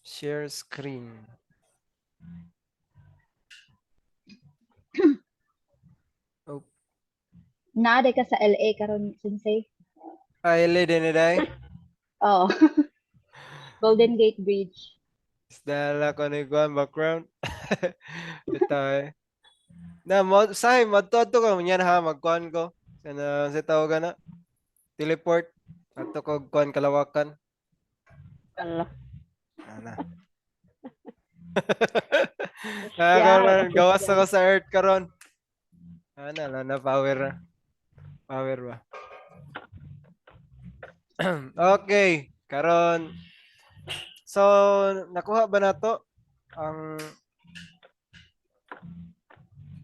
Share screen. Oh, Naa ka sa LA karon, Sensei. Ay, LA din eh, day. Oh. Golden Gate Bridge. Isda ko ni kuan background. Ito eh. Na mo say madto ko niyan ha, magkuan ko. Sana sa tawag na teleport ato ko kuan Kalawakan. Ala. Ana. Ah, karon gawas ako sa earth karon. Ana la na power na. Power ba? Okay, karon. So, nakuha ba nato ang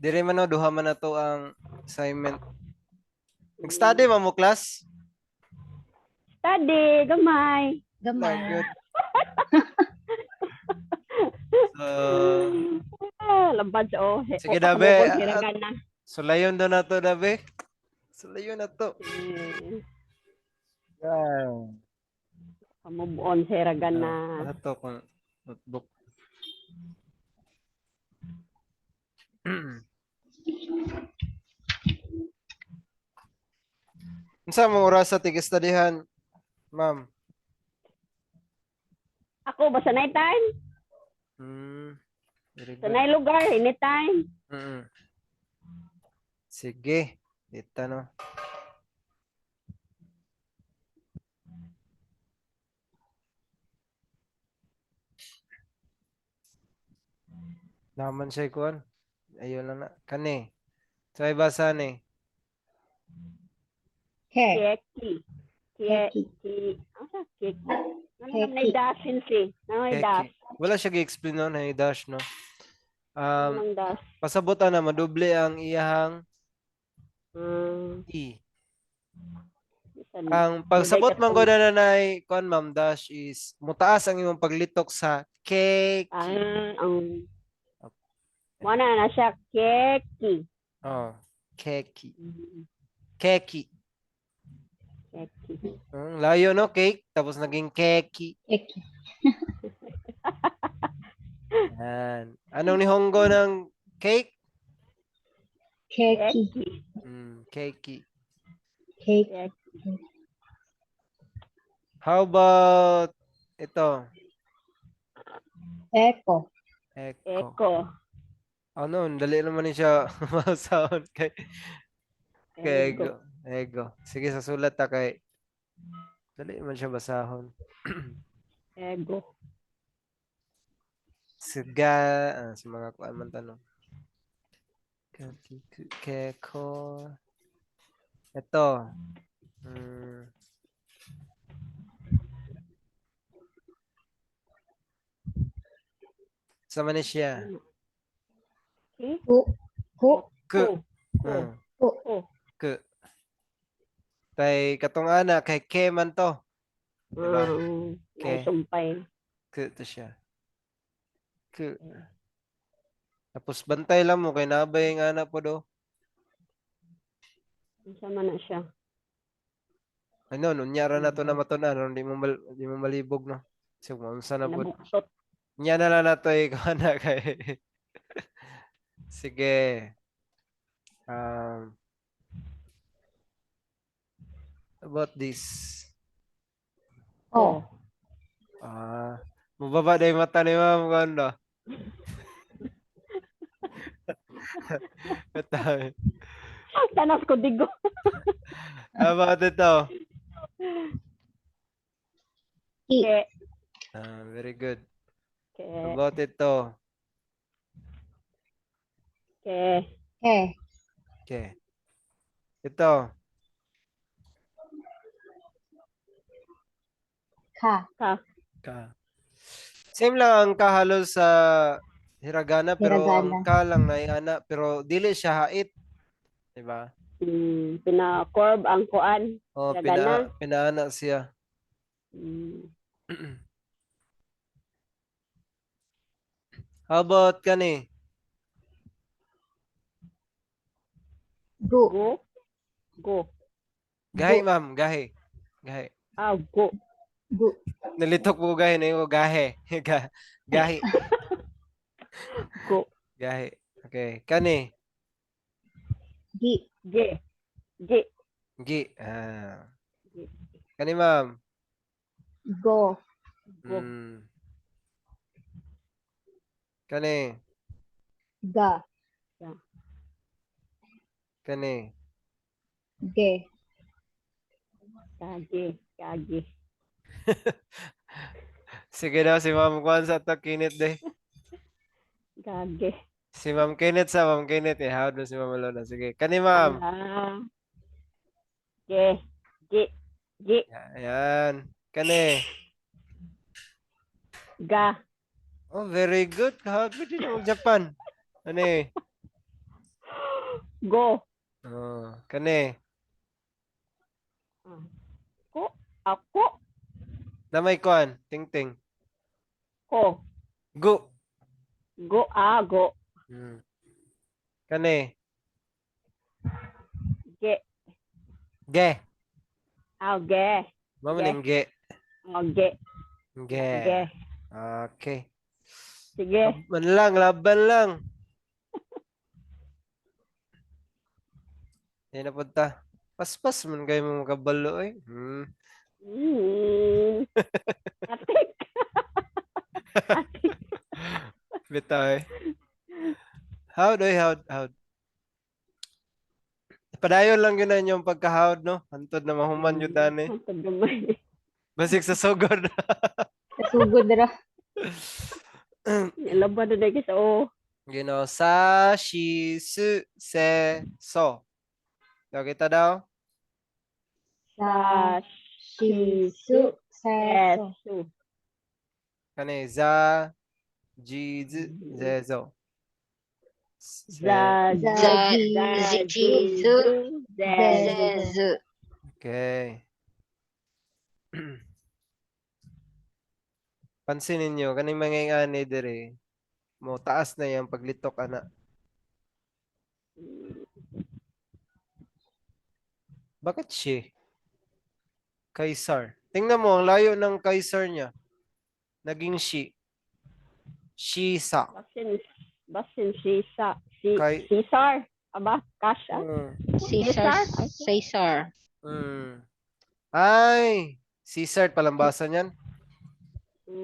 dire man, no, duha man na to ang assignment. Nag-study man mo, class? Study, gamay. Gamay. Good. So, Ah, lambad sa oh. Sige, Oh, dabe. ako, hiragana. Sulayon daw na to, dabe. Sulayon na to. Yeah. Move on sa hiragana. Ano to kung notebook? Unsa mong oras sa tig-studyhan, ma'am? Ako ba sa night time? Very Sa good. night lugar, anytime. Sige. Dito, no. Naman siya kuan. Ayun lang na. Kani. So, ay basa ni. Ke. Keki. Keki. Keki. Asa keki? Ano Keki. naman ay dash si? Ano ay Keki. dash? Wala siya gi-explain noon ay dash, no. Anong dash? Pasabutan na madoble ang iyahang E. Bisan- Ang pagsabot Maday man ko na nanay kuan, ma'am, dash is mutaas ang imong paglitok sa keki. Ah, ang Wala na siya keki. Oh, keki. Keki. Keki. Layo, no, cake tapos naging keki. Keki. Yan. Anong nihongo ng cake? Keki. Keki. Keki. Cake. Keki. How about ito? Eko. Echo. Eko. Ano, dali naman ni siya sound kay ego. Ego. Sige, sa sulat ta kay dali man siya basahon. Ego. Siga, ah, sa mga kuan man tanong. Keko. Ito. Sa man ni siya? Ku. Ku. Ku. Ku. Ku. Ku. Ku. Tay katong ana kay ke man to. Diba? Ay, Ke. sumpay. Ku to siya. Ku. Tapos bantay lang mo kay nabay nga ana po do. Unsa man na siya? Ano, unya ra na to na matun-an aron di mo malibog, no. So unsa na pud. Nabuktot. Nya na lang na to ikaw na kay. Sige. About this. Oh. Ah, mababa na yung mata ni ma'am Kondo. Ito. Tanas ko digo. About ito. Ki. Ke. Ah, very good. Ke. About ito. Ke. Ke. Okay. Ito. Ka. Ka. Ka. Same lang ang kahalo sa hiragana, pero ang Hiragana. ka lang na ana, pero dili siya hait. Diba? Pina-curve ang kuan. Oh, Hiragana. pinaana siya. How about kani? Gu. Go. Go. Gahi, ma'am, gahi. Gahi. Ah, go. Gu. Nalitok po gahi na yung gahe. Gahi. Gu. Gahi. Okay. Kani. Gi. Ge. Ge. Gi. Ah. Gi. Kani, ma'am. Go. Go. Kani. Ga. Kani. Ge. Kage. Kage. Sige daw si Ma'am Kwan sa to Kenneth de. Gage. Si Ma'am Kenneth sa Ma'am Kenneth eh. Hawd mo si Ma'am Alona. Sige. Kani, ma'am. Ah. Ge. Ge. Ge. Ayan. Kani. Ga. Oh, very good. Hawd mo din ang Japan. Kani. Go. Oh, kani. Ko. Ako. Namay kwan. Ting ting. Ko. Go. Go. Ah, go. Kani. Ge. Ge. Ah, ge. Mamo Ge. ning ge. Oh, ge. Ge. Ge. Okay. Sige. Laban lang, laban lang. Hindi na punta. Paspas man kayo mga kabalo eh. Atik. Atik. Bitaw eh. How do how how? Padayon lang yun na inyong pagkahawd, no? Hantod na mahuman yun tani. Hantod gamay. Basig sa sugod. Sugod ra. Laban na dahil sa o. Sa, shi, su, se, so. Daw kita daw? Sa, shi, su, se, so. Su. Kani, za, ji, z, ze, zo. Se. Za, Za, Za, ji, za, ji, zu, ze, ze, ze, zu. Okay. Pansinin niyo, kaning mga ingani dire, mo taas na yang paglitok ana. Bakit she? Kaisar. Tingnan mo, ang layo ng Kaisar niya. Naging she. She-sa. Basin, basin si sa, si Kay- Caesar. Aba, Kasha. Caesar, Caesar. Ay, Caesar palang basa niyan.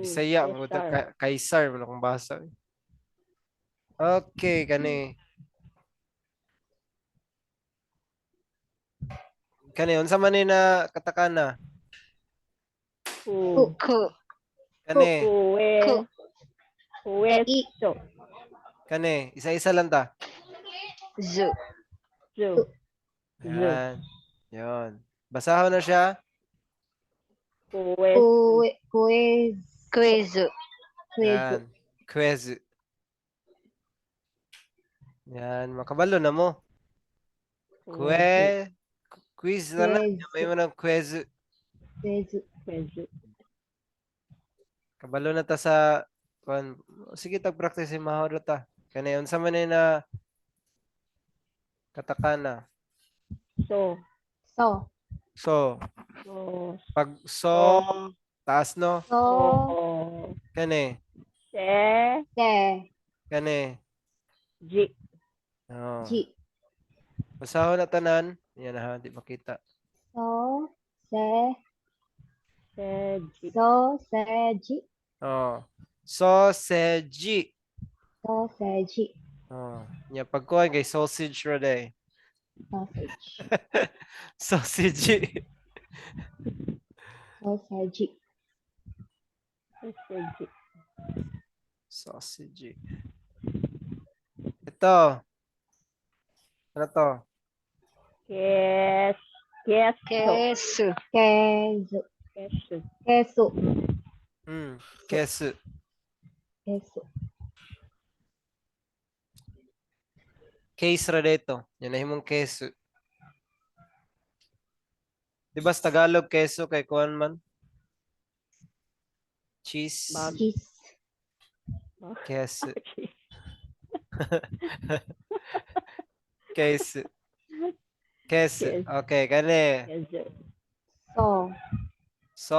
Bisaya, Caesar. buta Kaisar wala kong basa. Okay, kani. Kani unsa man ni na katakana? Ku, Ku, Kani, kuwe, ku, kuwe, I. so, kani, isa-isa lang ta. zu. zu, Zu. Yan. Yon. Basahon na siya. Kuwe, Kue, kuez, Kuezu. kuezu. Yan. Quiz. Yan, makabalo na mo. Kwe quiz na lang. Quiz. May mo ng quiz. Kuezu. Kuezu. Kabalo na ta sa kuan. Sige, tag practice si mahoro ta. Kani unsa man ni na katakana? So, So, So, so, pag so taas no. so, so, Kani, se, se, kani. ji, Oh. ji. Basahon na tanan. Yan ha, di makita. So, se, se, ji, so, se, ji. Oh. Sausage. So, se, ji. Oh. Nya pagkuhan kay sausage ra day. Sausage. Sausage. Sausage. se, ji. Sausage. Ito. Ano to? Kes, keso, Kesu. Kezu. keso, Kesu. Kesu. Kesu. Case ra dito. Yan na himong kesu. Di ba sa Tagalog keso kay kuan man? Cheese. Bag. Cheese. Kesu. Kesu. Kesu. Kesu. Okay, kani. Keso, So, So,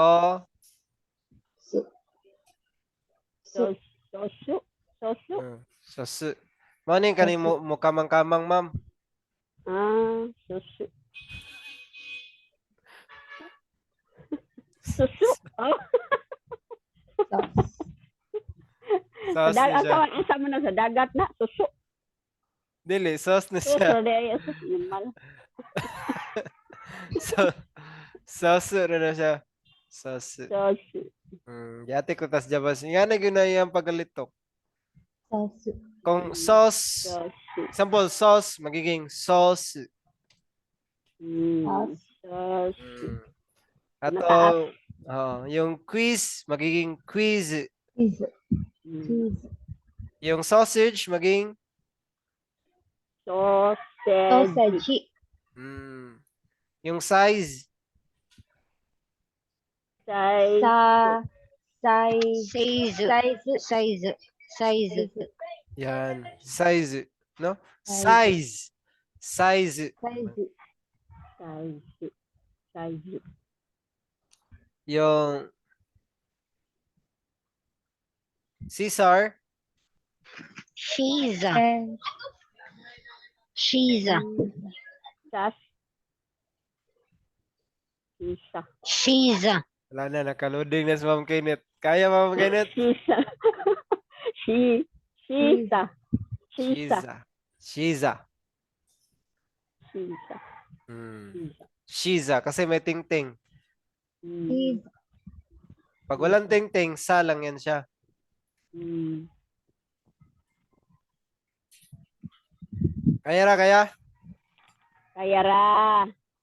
Su. Sosu. Sosu. Sosu. Mao ni kaning mo kamang-kamang, ma'am. Ah, susu. Susu. Oh, Sauce. Sauce sa ni siya. asa mo na sa dagat na susu. Dili, sauce na Susu siya. di ay susu mal. So, sauce na siya. Sauce. Susu. Yate ko tas jabas. Nga na gyud na iyang pagalitok. Sauce. Kung sauce, Susu. example, sauce, magiging sauce. Sauce. Susu. Ato, Mataas. oh, yung quiz, magiging quiz. Cheese. Cheese. Yung sausage, maging Sausage. Sausage. Yung size, Size. Sa. Size. Size. Size. Size. Size. Yan, size, no? Size. Size. Size. Size. Size. Yung Caesar, Shiza. And Shiza. Sas. Sisa. Shiza. Wala na, nakaloading na si Ma'am Kenneth. Kaya, Ma'am Kenneth? Sisa. Si. Sisa. Sisa. Shiza. Shiza. Sisa. Sisa. Shiza, kasi may ting-ting. Cheese. Pag walang ting-ting, sa lang yan siya. Kaya ra, kaya? Kaya ra.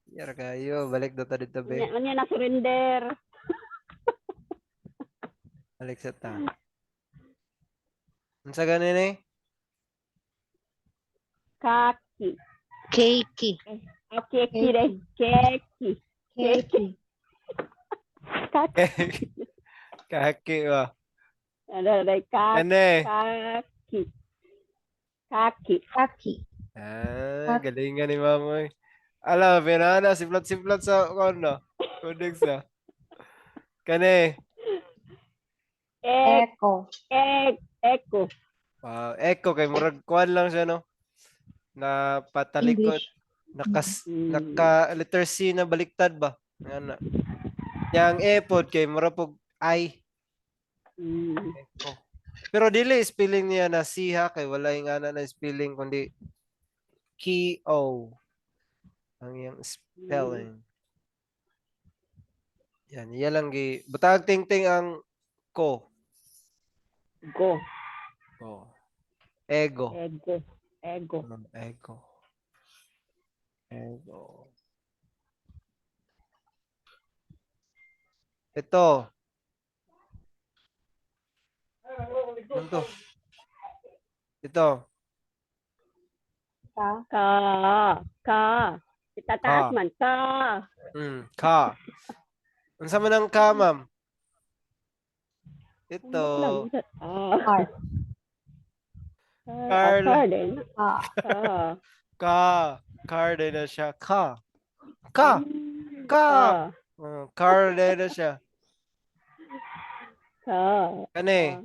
Kaya ra kayo. Balik dito dito, be. Unya na surrender. Balik sa ta. Unsa ganin eh? Kaki. Keiki. Okay, kire. Keki. Cake. Kaki. Kaki ba? Ano, like, kaki. Ano eh? Kaki. Kaki. Kaki. Ah, galingan ni Mamoy. Ala, pinana, siplot-siplot sa kono. Codex na. Kani. Echo. Ek, echo. Wow, echo kay murag kuan lang siya, no? Na patalikod, English. nakas naka letter C na baliktad ba? Ana. Yang E pod kay murag pog I. Echo. Pero dili spelling niya na C ha, kay wala yung ana na spelling kundi K O ang iyang spelling. Yan, iya lang gi butag ting-ting ang ko. Go. Ko. Ego. Ego. Ego. Ego. Ego. Ito. Ano to? Ito. Ka. Ka. Ka. Itataas Ka. man. Ka. Ka. Unsa man ang ka, ma'am? Ito. Ah. Car. Carl. Car din. Ka. Ka. Ka. Car din na siya. Ka. Ka. Ka. Oh, car din na siya. Ka. Kani.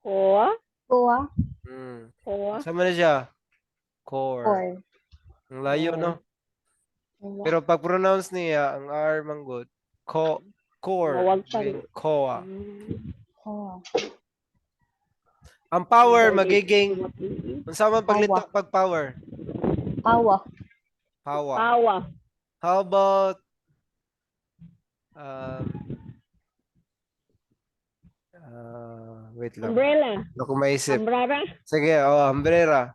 Koa. Koa. Koa. Unsa man na siya? Core. Core. Ang layo, no? Wala. Pero pag pronounce niya, ang R manggod, ko, core. Mawag pa rin. Magiging Koa. Koa. Ang power magiging, unsa man paglitok pag power? Awa. Power. Awa. How about wait lang. Umbrella. Ano ko maisip? Umbrella. Sige, oh, umbrella.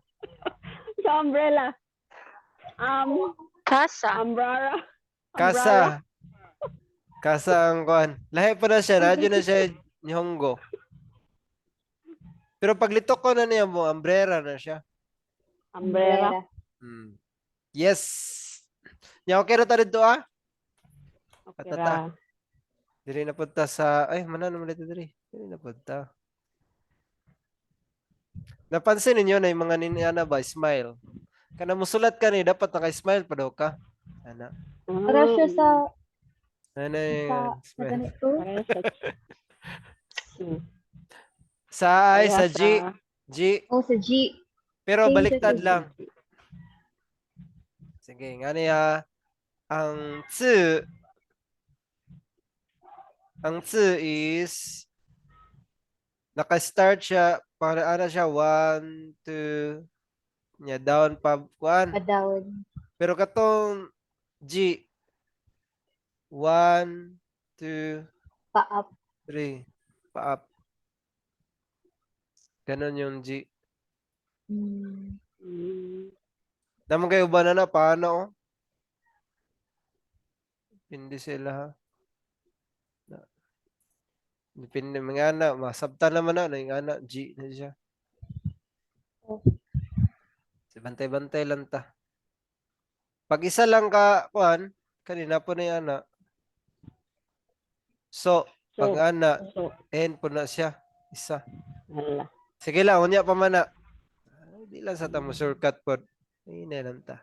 Sa umbrella. Kasa. Umbrella. Kasa. Kasa ang kuan. Lahi pa na siya, radyo na siya Nihongo. Pero paglitok ko na niya mo, umbrella na siya. Umbrella. Yes. Nya okay ra ta dito ah. Okay Patata. ra. Dili na punta sa, ay mana naman dito diri. Dili na punta. Napansin ninyo na yung mga niana ba smile. Kana musulat ka ni dapat naka-smile pa daw ka. Ana. Para siya sa Ana yung sa smile. ganito. Para sa Su. Sa ay Pareha sa G, G. Oh, sa G. Pero Same siya baliktad sa G. lang. Sige, nga niya ang tzu, ang tzu is naka-start siya para ana siya 1 2 nya down pa kuan. Pa-down. Pero katong G, 1 2 Pa-up. 3 pa up. Ganon yung G. Naman kayo ba na paano oh? Hindi sila ha. Na. Depende mga ana, masabtan naman na yung ana G na siya. Oh. Si bantay-bantay lang ta. Pag isa lang ka kuan, kanina po na yung ana. So, So, pag ana, so, N po na siya. Isa. Hala. Sige lang, unya pa man na. Ay, di lang sa tamo shortcut pod. Ay, na lang ta.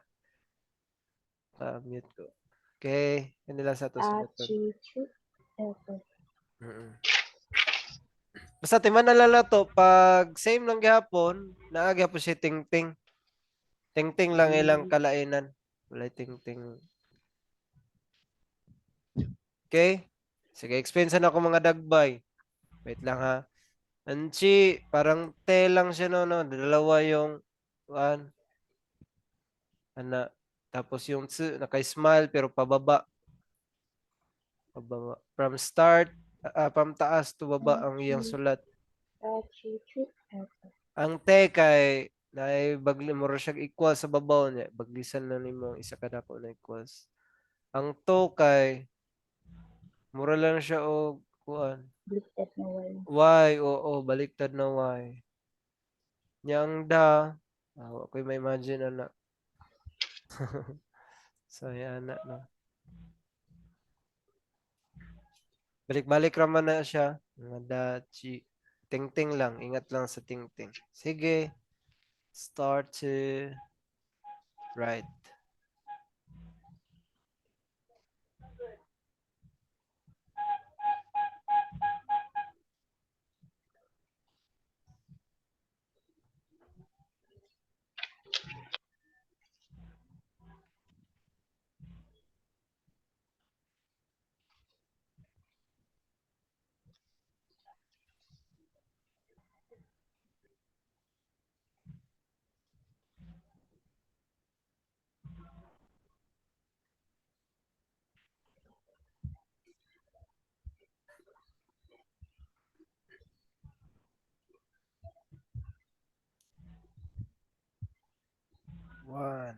Ah, mute ko. Okay, hindi lang sa to A, sunod pod. chi, chu. Okay. Basta timan na lang na to, pag same lang gihapon, naa gihapon siya ting-ting. Ting-ting lang ilang kalainan. Walay ting-ting. Okay? Sige, explain sana ako mga dagbay. Wait lang ha. Anchi, parang T lang siya no, no. Dalawa yung one. Ana. Tapos yung tsu, naka-smile pero pababa. Pababa. From start, from taas to baba ang iyang sulat. A, chi, chu. Okay. Ang T kay naay bagli mo ra siya equal sa babaw niya. Baglisan na nimo ang isa ka dako na equals. Ang to kay mura lang siya og kuan. Baliktad na Y. Y, oo, baliktad na Y. Nya ang da, wa ko'y ma-imagine ana. So, ana no. Balik-balik ra man na siya. Mga da, chi. Ting-ting lang. Ingat lang sa ting-ting. Sige. Start to write. One,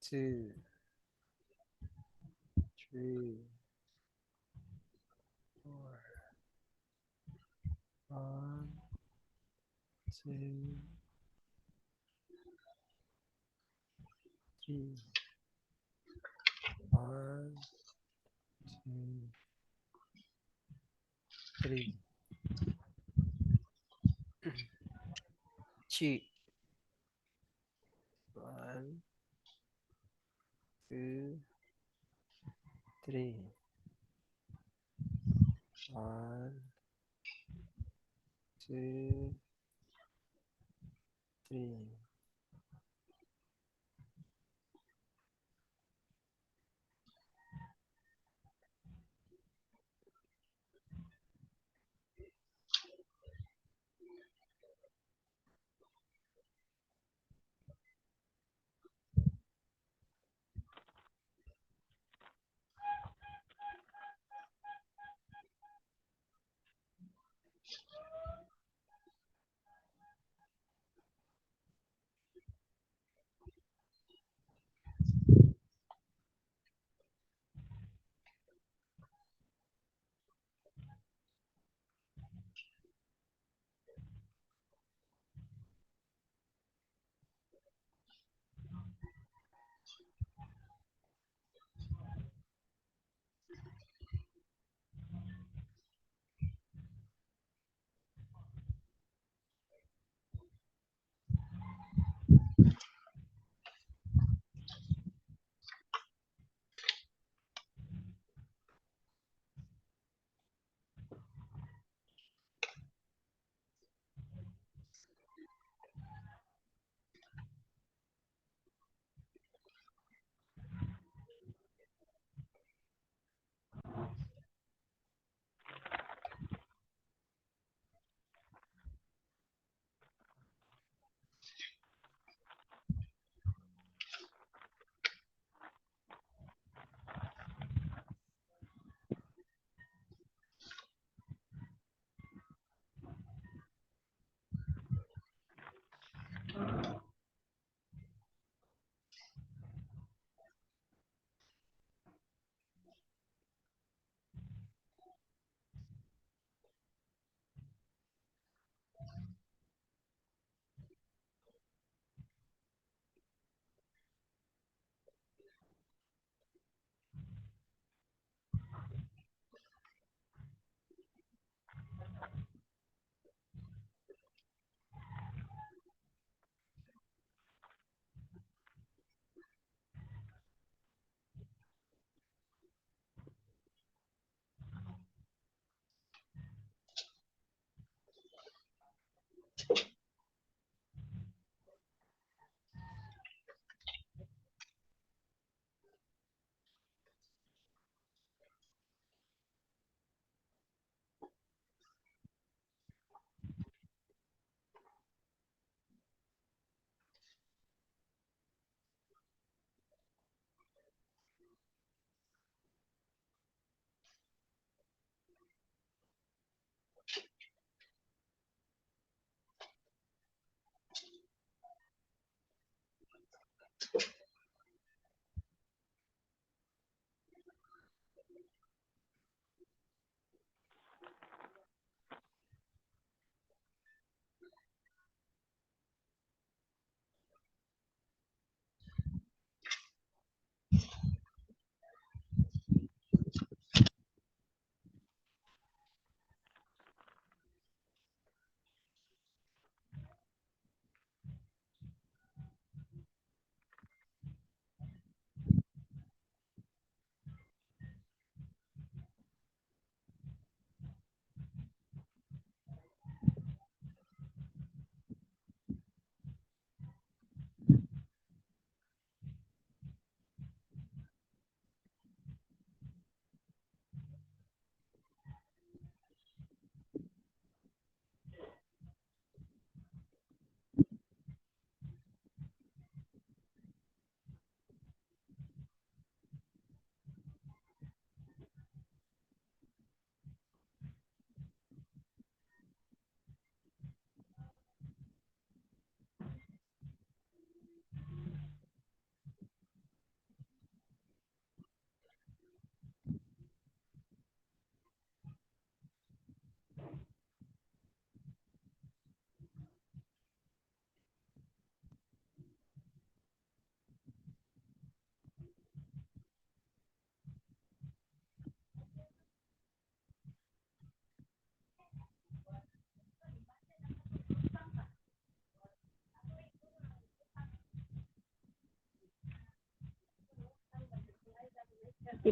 two, three, four. One, two, three. One, two, three. Chi. One, two, three. One, two, three.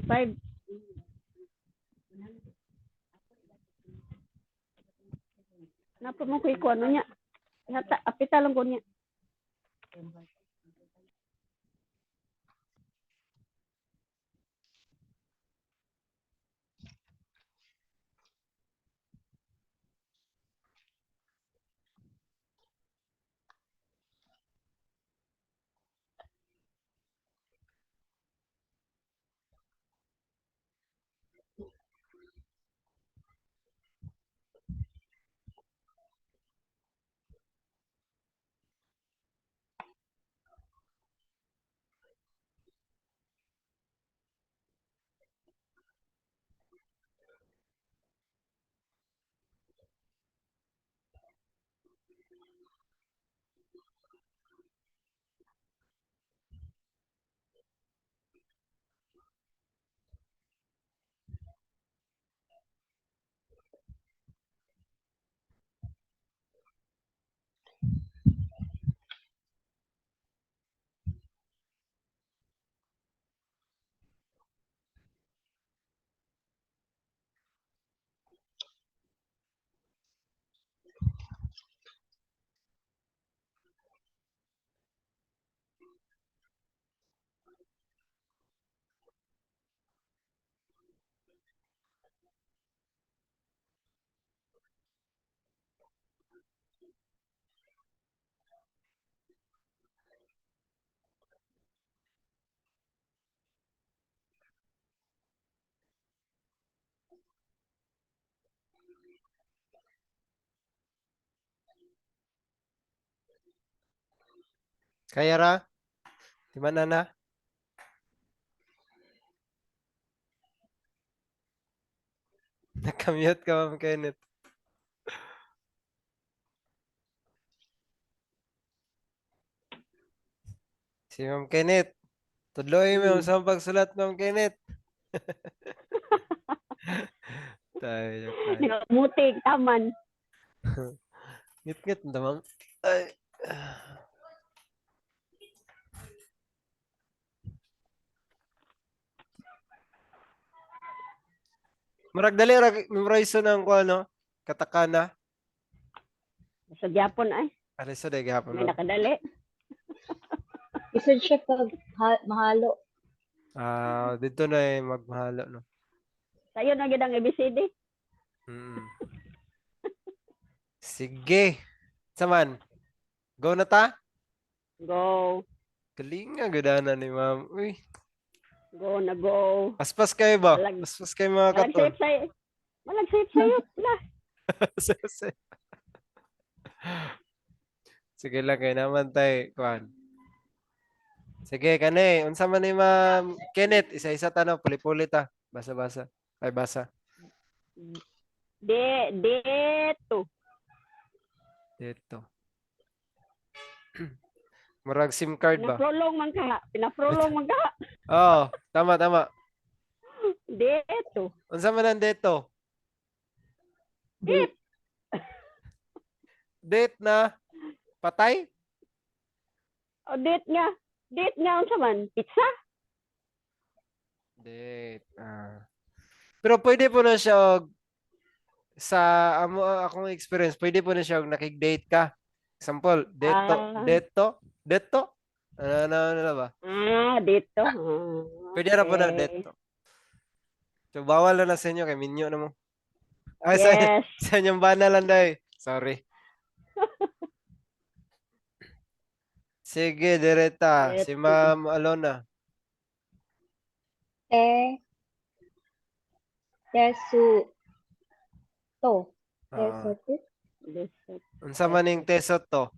35. Napa mo ko ikuan niya. Hata apita lang ko niya. Kaya ra? Di ba na na? Nakamute ka, Ma'am Kenneth. Si Ma'am Kenneth. Tudloy mo sa pagsulat, Ma'am Kenneth. Tayo, joke lang. Nagamutig taman. Ngit-ngit na, ma'am. Ay. Murag dali ra memorize ng ko ano, katakana. Sa Japon ay Ari sa day gihapon. may Ma'am. nakadali. Isod siya pag mahalo. Ah, dito na eh magmahalo no. Sayo na gid ang ABCD. Sige. Saman. Go na ta? Go. Galing nga gudana ni ma'am. Uy, Go na go. paspas kayo ba? Paspas kayo mga Malag katol. safe sayo. Malag safe sayo. La. Sige lang kay naman tay kuan. Sige kani, unsa man ni Ma'am Kenneth, isa-isa ta no, puli-puli ta. Basa-basa. Ay basa. De dito. Dito. Murag SIM card ba? Pinaprolong man ka. Pinaprolong man ka. Oo, tama tama. Dito. Unsa man ang dito? Date. Date na patay? O date nga. Date nga unsa man? Pizza? Date. Ah. Pero pwede po na siya og sa amo akong experience, pwede po na siya og nakig-date ka. Example, date to, Ah. date to, date to. Ano, ano, ano na ba? Ah, dito. Ah, Pwede ra po na okay. date to. So, bawal na na sa inyo kay minyo na mo. Ay, sa, Yes. sa inyong bana lang day. Sorry. Sige, direta. Si Eto. Ma'am Alona. Te. Tesu. To. Ah. Tesu to. Dito. Unsa man ning teso to?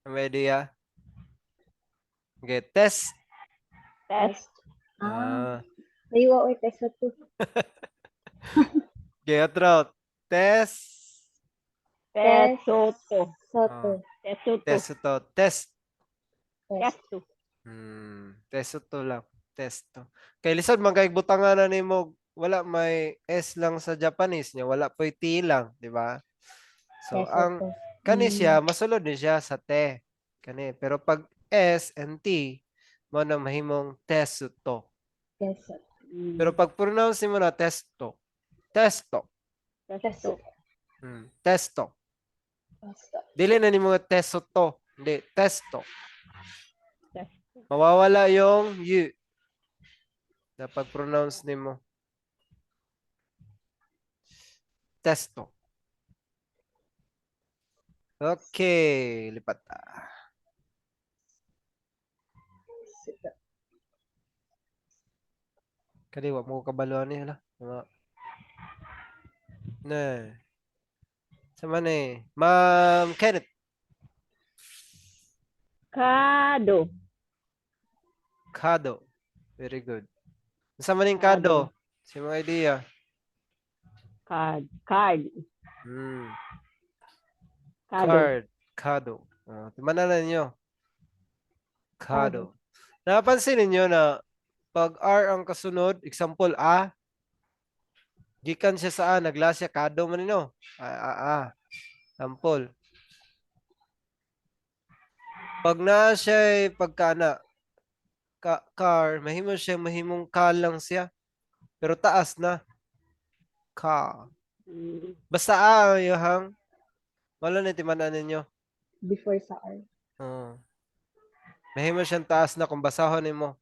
May idea? Okay, test. Test. Ah. Ah. Laywa oy tesu to. Okay, otro. Test. Tesoto. Soto. Tesoto. Teso to. Test. Test. Testo. Teso to lang. Test to. Kay lisod man kay butangan na nimo wala may S lang sa Japanese niya, wala po'y T lang, di ba? So Teso ang to. kani siya masulod ni siya sa T. Kani, pero pag S and T mo na mahimong teso to. Teso. Pero pag pronounce mo na testo. Testo. Teso. Testo. Testo. Dili na nimo nga teso to. Hindi, testo. Testo. Mawawala yung u na pag-pronounce nimo. Testo. Okay, lipat ta. Kani wa mo kabalo ani hala. Mga Na. Sa man eh. Ma'am Kenneth. Kado. Kado. Very good. Sa man yung kado? Sa mga idea. Card. Card. Kado. Card. Kado. Timanan na ninyo. Kado. Napansin ninyo na pag R ang kasunod, example, A, gikan siya sa A, nagla siya, kado man ninyo. A, A, A. Example. Pag naa siya pagkana, ka, car, mahimo siya, mahimong ka lang siya. Pero taas na. Ka. Basta A ang iyahang, wala na timanan ninyo. Before sa R. Oo. Mahimo siyang taas na kung basahon nimo.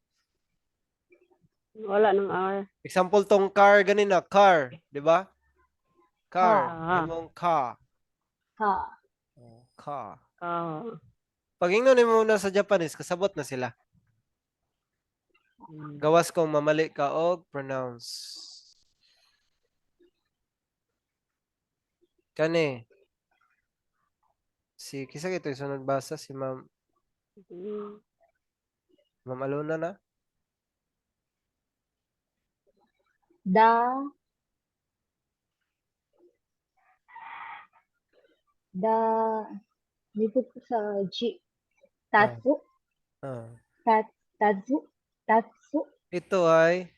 Wala ng R. Example tong car ganina, car, di ba? Car, Ah. himong ka. Ka. Oh, ka. Ah. Pag ingnon nimo na sa Japanese, kasabot na sila. Gawas kung mamali ka og pronounce. Kani. Si kisa kito yung sunod basa si Ma'am Ma'am Alona na. Da. Da. Nipot ko sa G. Tatsu. Ah. Tat, tatsu. Tatsu. Ito ay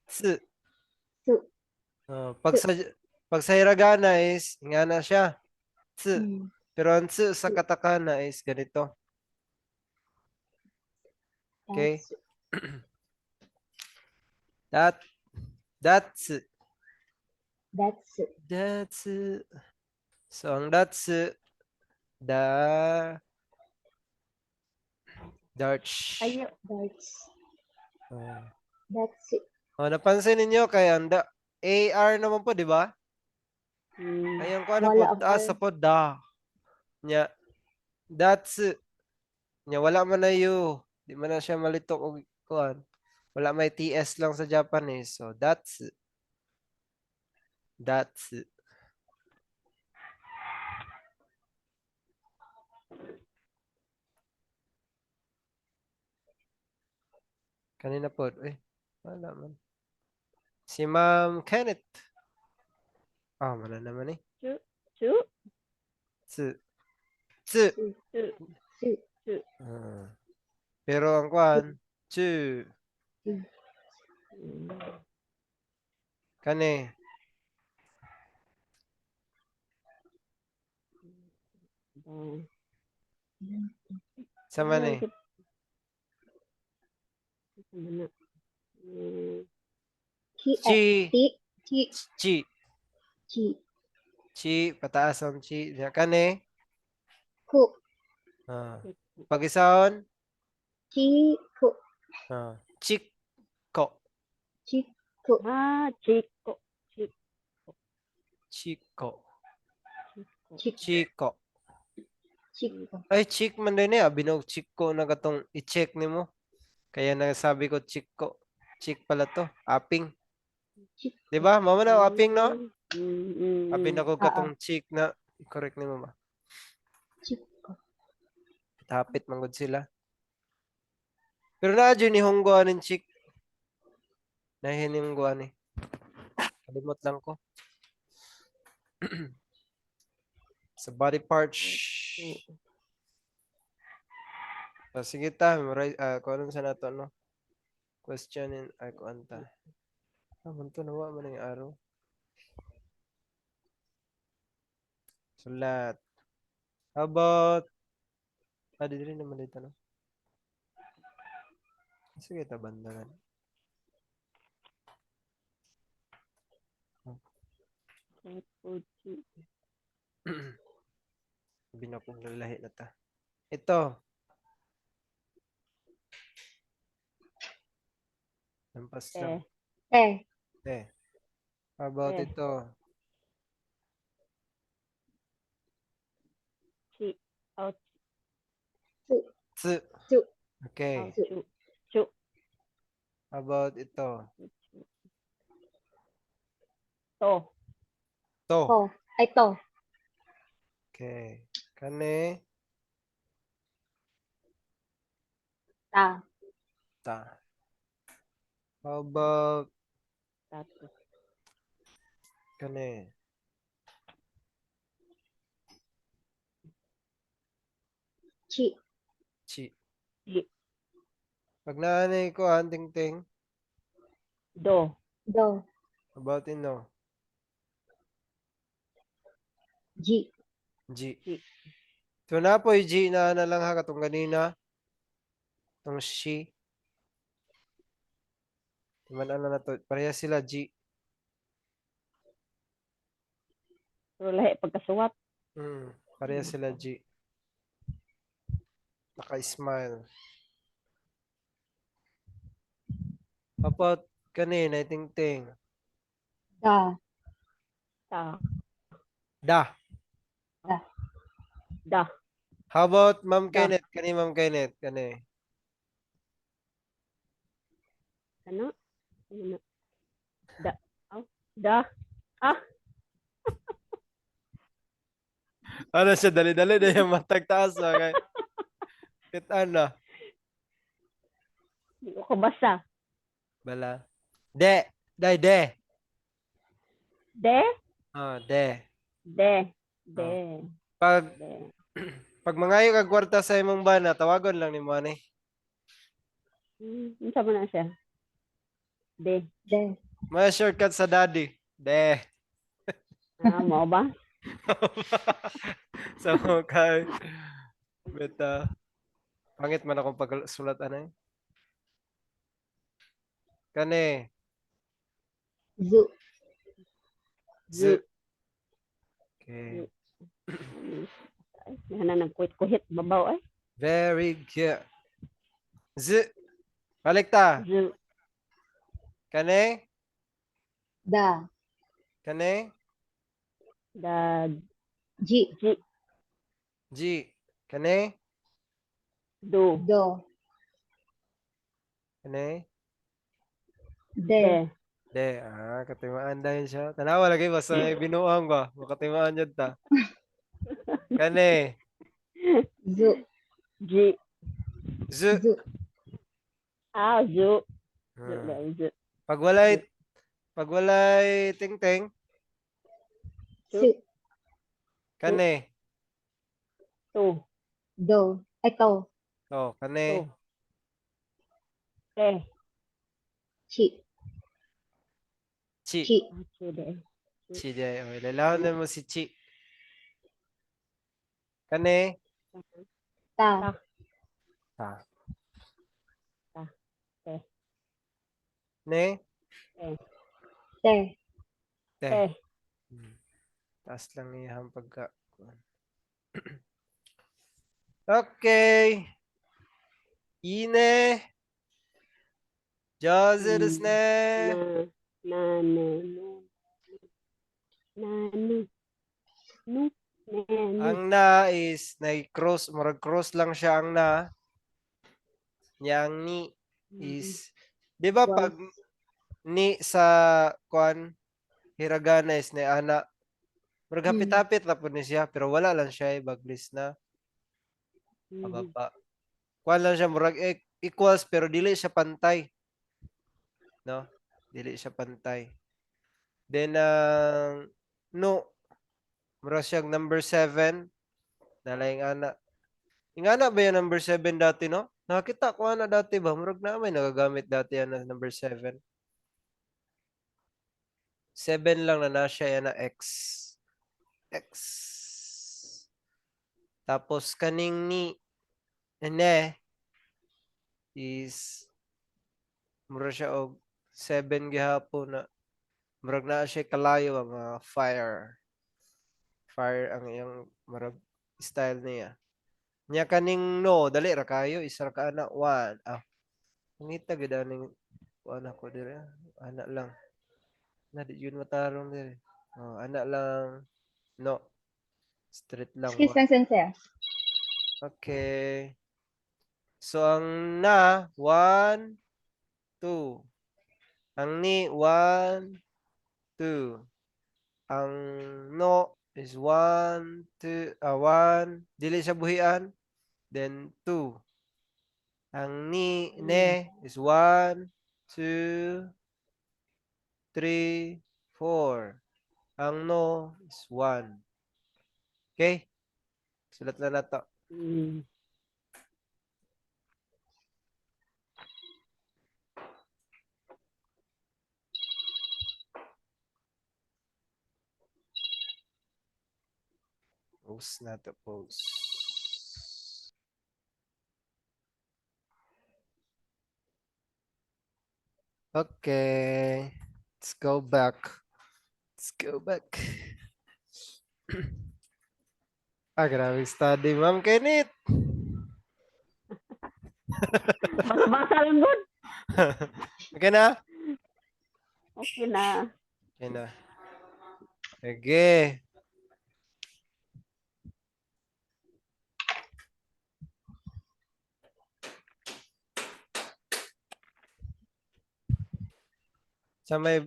tsu. Tsu. Ah, pag sa hiragana is ingana siya. Tsu. Pero ang tsu sa katakana is ganito. Okay. Tatsu. That's That's that's So ang that's da darts. Ay, darts. Ah. That's it. Oh, napansin ninyo kay ang da, AR naman po, di ba? Ayan ko ano po, Wala ang taas R. sa po da. Nya that's nya wala man na u. Di man na siya malitok og kuan. Wala may TS lang sa Japanese. So that's Kanina po. Eh, wala man. Si Ma'am Kenneth. Ah, wala naman eh. Tsu. Tsu. Tsu. Tsu. Tsu. Ah. Pero ang kuan, tsu. Kani. Sa man eh. Ano? Ki, Chi. Ti, chi, Chi. chi. Chi. Pataas ang chi. Nya, kani. Ku. Ah. Pag-isaon. Chi, ku. Ah. Chiko. Chi, ku. Ah, chico. Chiko. Chi, Chiko. chico. Ay, chick man din eh. Abi nog chiko na katong i-check nimo. Kaya nasabi ko chiko. Chick pala to. Aping. Chick. Di ba? Mama na aping no? Abi na ko Ah, katong chick na i-correct nimo ba? Chico. Hapit man gud sila. Pero naa jud ni Honggo aning chick. Nahinimgo ani. Kalimot lang ko. Sa body parts. Ah, sige ta, memorize, kung anong sa nato, no? Question and, ay, kuan ta. Ah, man to, nawa man ang araw. Sulat. How about, ah, di rin naman dito, no? Sige, ta, banda na. Puchi. Binakong lalahi na ta. Ito. Lampas lang. Te. Te. Te. How about Te. Ito? Chi. Oh, Tsu. Tsu. Okay. Oh, chu. Chu. How about ito? Chu. To. To. To. Ay, to. Okay. Kani. Ta. Ta. How about Tato. kani? Chi. Chi. Chi. Pag naanay ko, ang ting. Do. Do. How about ino? G. G. G. So na po G na lang ha katong ganina. Tong she. Timan ano na to. Pareha sila G. Pero lahi pagkasuwat. Pareha sila G. Naka-smile. About kanina, ting ting. Da. Ta. Da. Da. How about Ma'am Da. Kenneth? Kani Ma'am Kenneth? Kani. Ano? Ano na? Da. Oh. Da. Ano siya? Dali-dali na yung matagtaas. Okay. Kita na. Di ko kabasa. Bala. De. Dai, de. De. Ah, de. De. De. Pag De. Pag mangayo kag kwarta sa imong bana, tawagon lang nimo ani. Unsa man na siya? De. De. Mga shortcut sa daddy. De. Ah, mao ba? So, okay. Beta. Pangit man akong pagsulat anay. Kani. Zu. Z. Okay. Ay, na nagkuhit-kuhit babaw ay. Very good. Z. Balik ta. Zu. Kani. Da. Kani. Da. G. G. G. Kani. Do. Do. Kani. De. De. De. Ah, katimaan dahil siya. Tanawa lagi basta may binuang ba. Makatimaan yun ta. Kani. Zu. G. Z. Zu. Ah, zu. Zu. Zu. Pag walay ting-ting, Su. kani. To. Do. Ay, to. Oh, kani. To. Te. Chi. Chi. Chi. Ah, chi de. Chi de. Oh, lalahon na mo si Chi. Kani. Ta. Ta. Ta. Te. Ne. Te. Te. Te. Taas lang iyang pagka. Okay. Ine. Jose ne. Na. Na. Na. Nu. Na. Nu. Nu. Ne. Nu. Ang na is na cross, murag cross lang siya ang na. Nya ang ni is, 'di ba, pag ni sa kuan hiragana is ni ana. Murag hapit-hapit ra pud ni siya pero wala lang siya eh, baglis na pababa. Kuan lang siya, murag equals pero dili siya pantay. No? Dili siya pantay. Then ang no, murag siyang number 7 nala yung ana. Yung ana ba yung number 7 dati, no? Nakita ko ana dati ba? Murag na may nagagamit dati yan na number 7. 7 lang na na siya yan na X. X. Tapos kaning ni ne is mura siya og 7 gihapon na. Murag naa siya kalayo ba, mga fire. Fire ang iyang murag style niya. Nya kaning no, dali ra kayo, isa ra ka ana, one. Ah. Pangita gyud aning kuan ako dire. Ana lang. Na di yun matarong dire. Oh, ana lang. No. Straight lang. Excuse One. Lang, sensei. Okay. So ang na, 1, 2. Ang ni, 1, 2. Ang no is 1, 2, 1. Dili siya buhian. Then 2. Ang ni, ne is 1, 2, 3, 4. Ang no is 1. Okay? Sulat na nato. Post na to, post. Okay. Let's go back. Let's go back. Ah, grabe study, Ma'am Kenneth. Basa-basa lang gud. Okay na? Okay na. Okay na. Okay. Sa may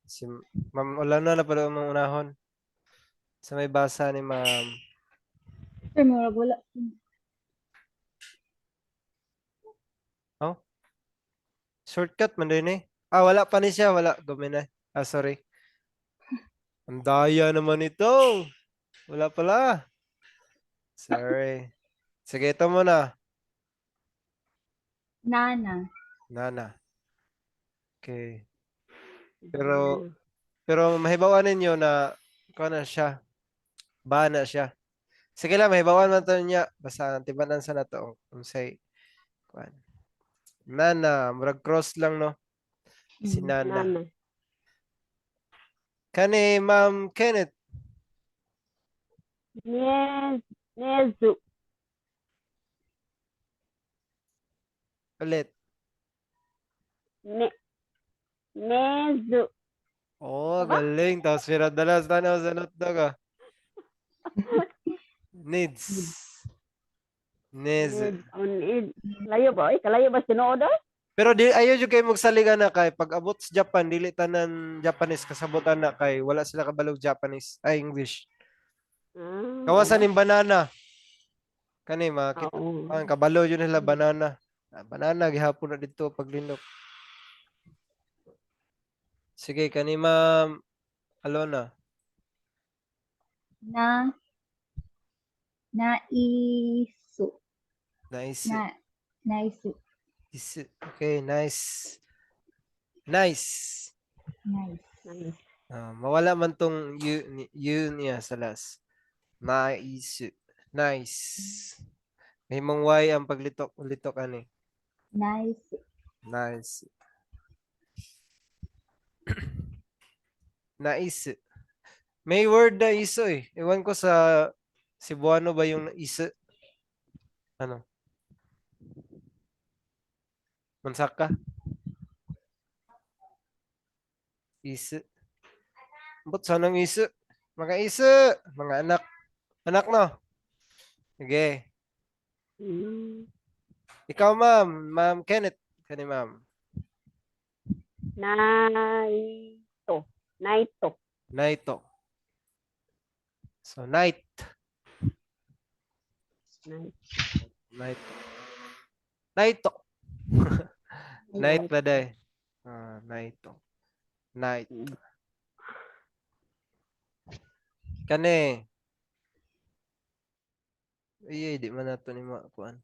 si Ma'am Olano na pala ang unahon. Sa may basa ni Ma'am. Sir, murag wala. Oh? Shortcut man din eh. Ah, wala pa ni siya. Wala. Gumi na. Ah, sorry. Ang daya naman ito. Wala pala. Sorry. Sige, ito muna. Nana. Nana. Okay. Pero mahibawan ninyo na kuha na siya. Ba na siya. Sige lang, mahibawan man to niya. Basta tibanan sa nato unsay kuan. Nana, murag cross lang, no. Si Nana. Nana. Kani Ma'am Kenneth. Nezu. Ulit. Nezu. Oh, Diba? galing. Tapos dalas tanaw sa notdog ah. Needs. Nezu. Ned. Oh, ned. Layo ba? Oy, kalayo ba tinuod oy? Pero di ayo jud kay magsalig ana kay pag abot sa Japan, dili tanan Japanese kasabot ana kay wala sila kabalog Japanese ay English. Ah, Kawasan ning banana. Kani makita oo. ang kabalo jud nila banana. Ah, banana gihapon na didto paglindok. Sige, kani Ma'am Alona. Na. Naisu. Nice. Na. Naisu. Is okay, nice. Nice. Nice. Nice. Ah, mawala man tong u, u niya sa last. Nice. Nice. May mong Y ang paglitok litok ani. Nice. Nice. Nice. May word na iso eh. Ewan ko sa Cebuano ba yung iso? Ano? Mansaka? Iso. Ba't sanang iso? Mga iso! Mga anak. Anak, no? Sige. Ikaw, ma'am. Ma'am Kenneth. Kani, ma'am. Naito. Naito. Naito. So, night. Night. Night. Naito. Night ba day? Ah, naito. Night. Kani. Ay, di man nato ni makuan.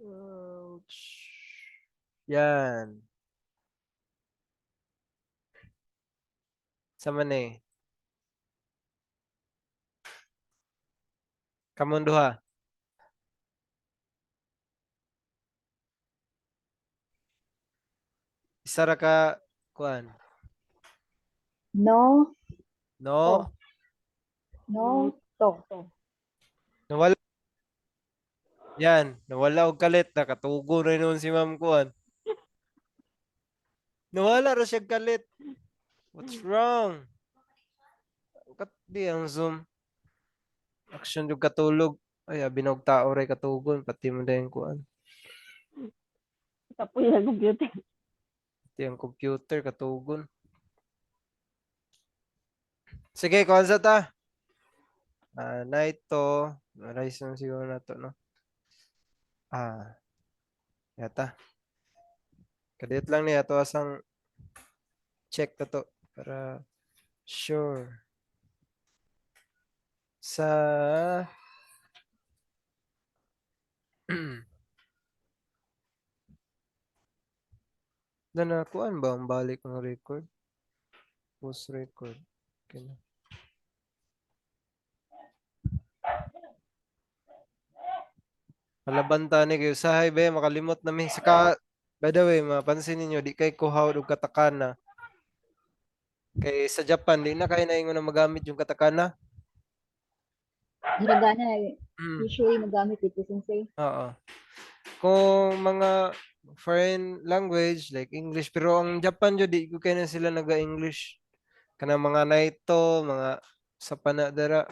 Ouch. Yan. Sama ni. Kamong duha. Isa ra ka Kuan. No. No. No. To. Nawala. Yan, nawala og kalit, nakatugo na noon si Ma'am Kuan. Nawala ra siya kalit. What's wrong? Kat di ang Zoom. Action yung katulog. Ay, abi na og tao ray katugon pati mo dayon kuan. Kapoy ang computer. Pati ang computer katugon. Sige, kuan sa ta. Ah, night to. Rise na siguro na to, no? Ah. Yata. Kadiyot lang niya to asang check na to para sure. Sa na kuan ba ang balik ng record? Post record. Okay na. Palaban ta ni kayo sahay be makalimot na mi. Saka by the way, mapansin ninyo di kay kuhaw og katakana. Kay sa Japan di na kay naingon na magamit yung katakana. Hiragana, usually nagamit ito, sensei. Oo. Kung mga foreign language like English, pero ang Japan jud di ko kay na sila naga-English. Kanang mga naito, mga sa panadara.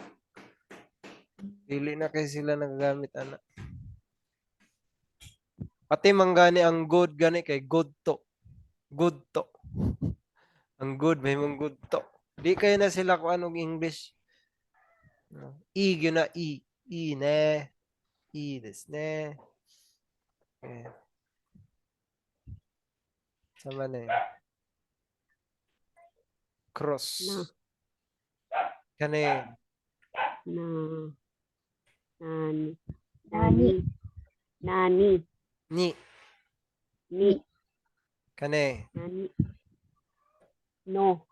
Dili na kay sila nagagamit ana. Pati man gani ang good gani kay good to. Good to. Ang good may mong good to. Di kay na sila kung anong English. No. I gyud na i. I ne. I des ne. Okay. Sama na eh. Cross. Na. Kani. Na. Nani. Nani. Nani. Ni. Ni. Kani. Nani. No.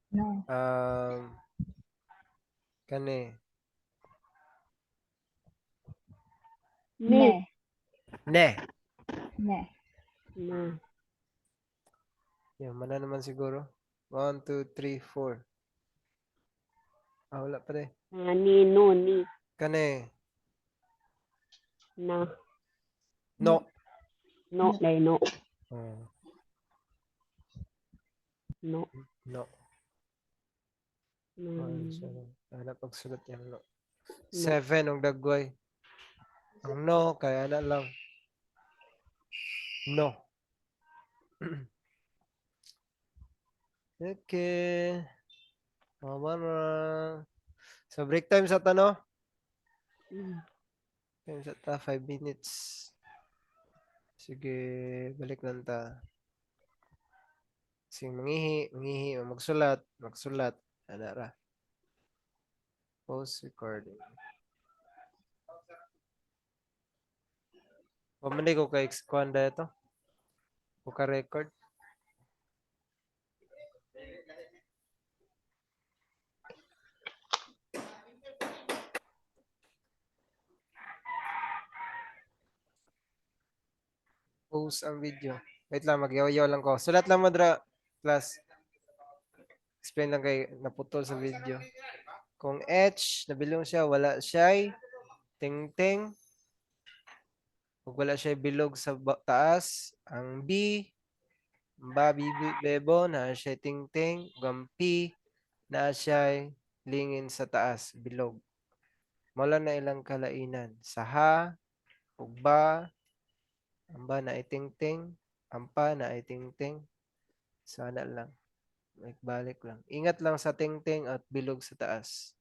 No. Kani. Ni. Ne. Ne. Ne. Na. Yan, mana naman siguro. 1, 2, 3, 4. Ah, wala pa rin. Nani. No. Ni. Kani. Na. No. No. Dai no. Oh, No. no. Na. One, seven. Ana pagsulat yung no. Seven ang dagway. Ang no, kaya na lang. No. Okay. Tama na. So break time sa tano. Time sa ta, 5 minutes. Sige, balik lang ta. Sige, mangihi, mangihi, magsulat, magsulat. Ana ra. Post recording. Pamali ko kay kuan da ito. Ko ka record. Post ang video. Wait lang, magyaw-yaw lang ko. Sulat lang mo dra, class. Explain lang kay naputol sa video. Kung H, nabilong siya, wala siya'y ting-ting. Kung wala siya bilog sa taas, ang B, ba, B, B, bebo, na siya ting-ting. Ug ang P, na siya lingin sa taas, bilog. Mao lang na ilang kalainan. Sa ha, ug ba, ang ba na iting-ting, ang pa na iting-ting. Sana lang. Balik lang. Ingat lang sa ting-ting at bilog sa taas.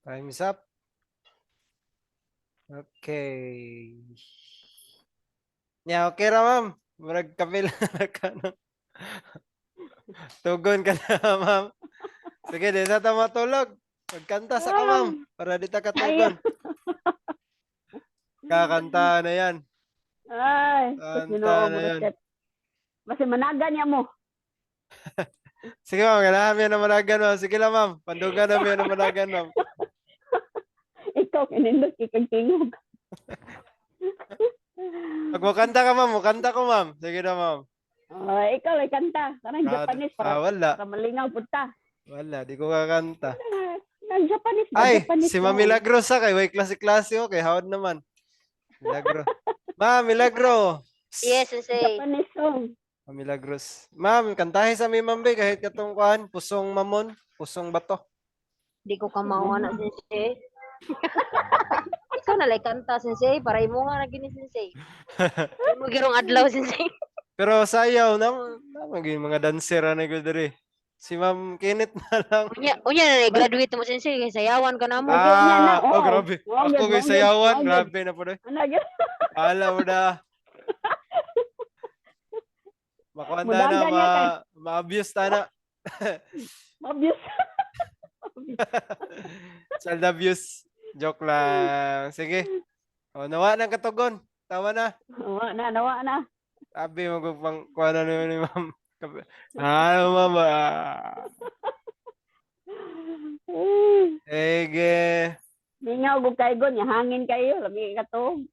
Time is up. Okay. Nya, okay ra, ma'am. Murag kapil na ka no. Tugon ka na, ma'am. Sige, di sa ta matulog. Magkanta sa ka, ma'am. Para di ta katugon. Kakanta na yan. Ay, Kanta Ginoo na mo yan. step. Basta managa niya mo. Sige, ma'am. Kailangan yan na managan, ma'am. Sige lang, ma'am. Pandugan na yan na managan, ma'am. Ikaw kinindot kay kag tingog. Pag mukanta ka, ma'am, mukanta ko, ma'am. Sige na, ma'am. Ah, ikaw ay kanta. Kanang Ah, Japanese ah, para wala. para malingaw pud ta. Wala, di ko kakanta. Nang Japanese ba? Ay, Japanese si Ma'am song. Milagros ha, kay way klase-klase oh, kay hawad naman. Milagro. Ma'am, Milagro. Yes, sensei. Japanese song. Ma'am Milagros. Ma'am, kantahe sa mi, ma'am, be, kahit katong kuan, pusong mamon, pusong bato. Di ko ka mao na, sensei. Ikaw na lay kanta, sensei, para imo nga na gini, sensei. Imo girong adlaw, sensei. Pero sayaw na, na mga dancer na ko diri. Si Ma'am Kenneth na lang. Unya na lay graduate mo, sensei, kay sayawan ka na mo. Unya na, Ah, oh, oo. grabe. Oo, Ako gyud, kay oo, gyud, sayawan, oo, gyud. grabe na po. Ano gyud? Ala mo na. Makuha na na, Mudagan niya kay. ma-abuse ta na. Obvious. Child abuse. Joke lang. Sige. O, nawa ng katugon. Tama na. Nawa na, nawa na. Sabi mo kung pang kuha na naman ni ma'am. Ah, ma'am. Ah. Sige. Mingaw gud kay gon, hangin kayo, lami ka to.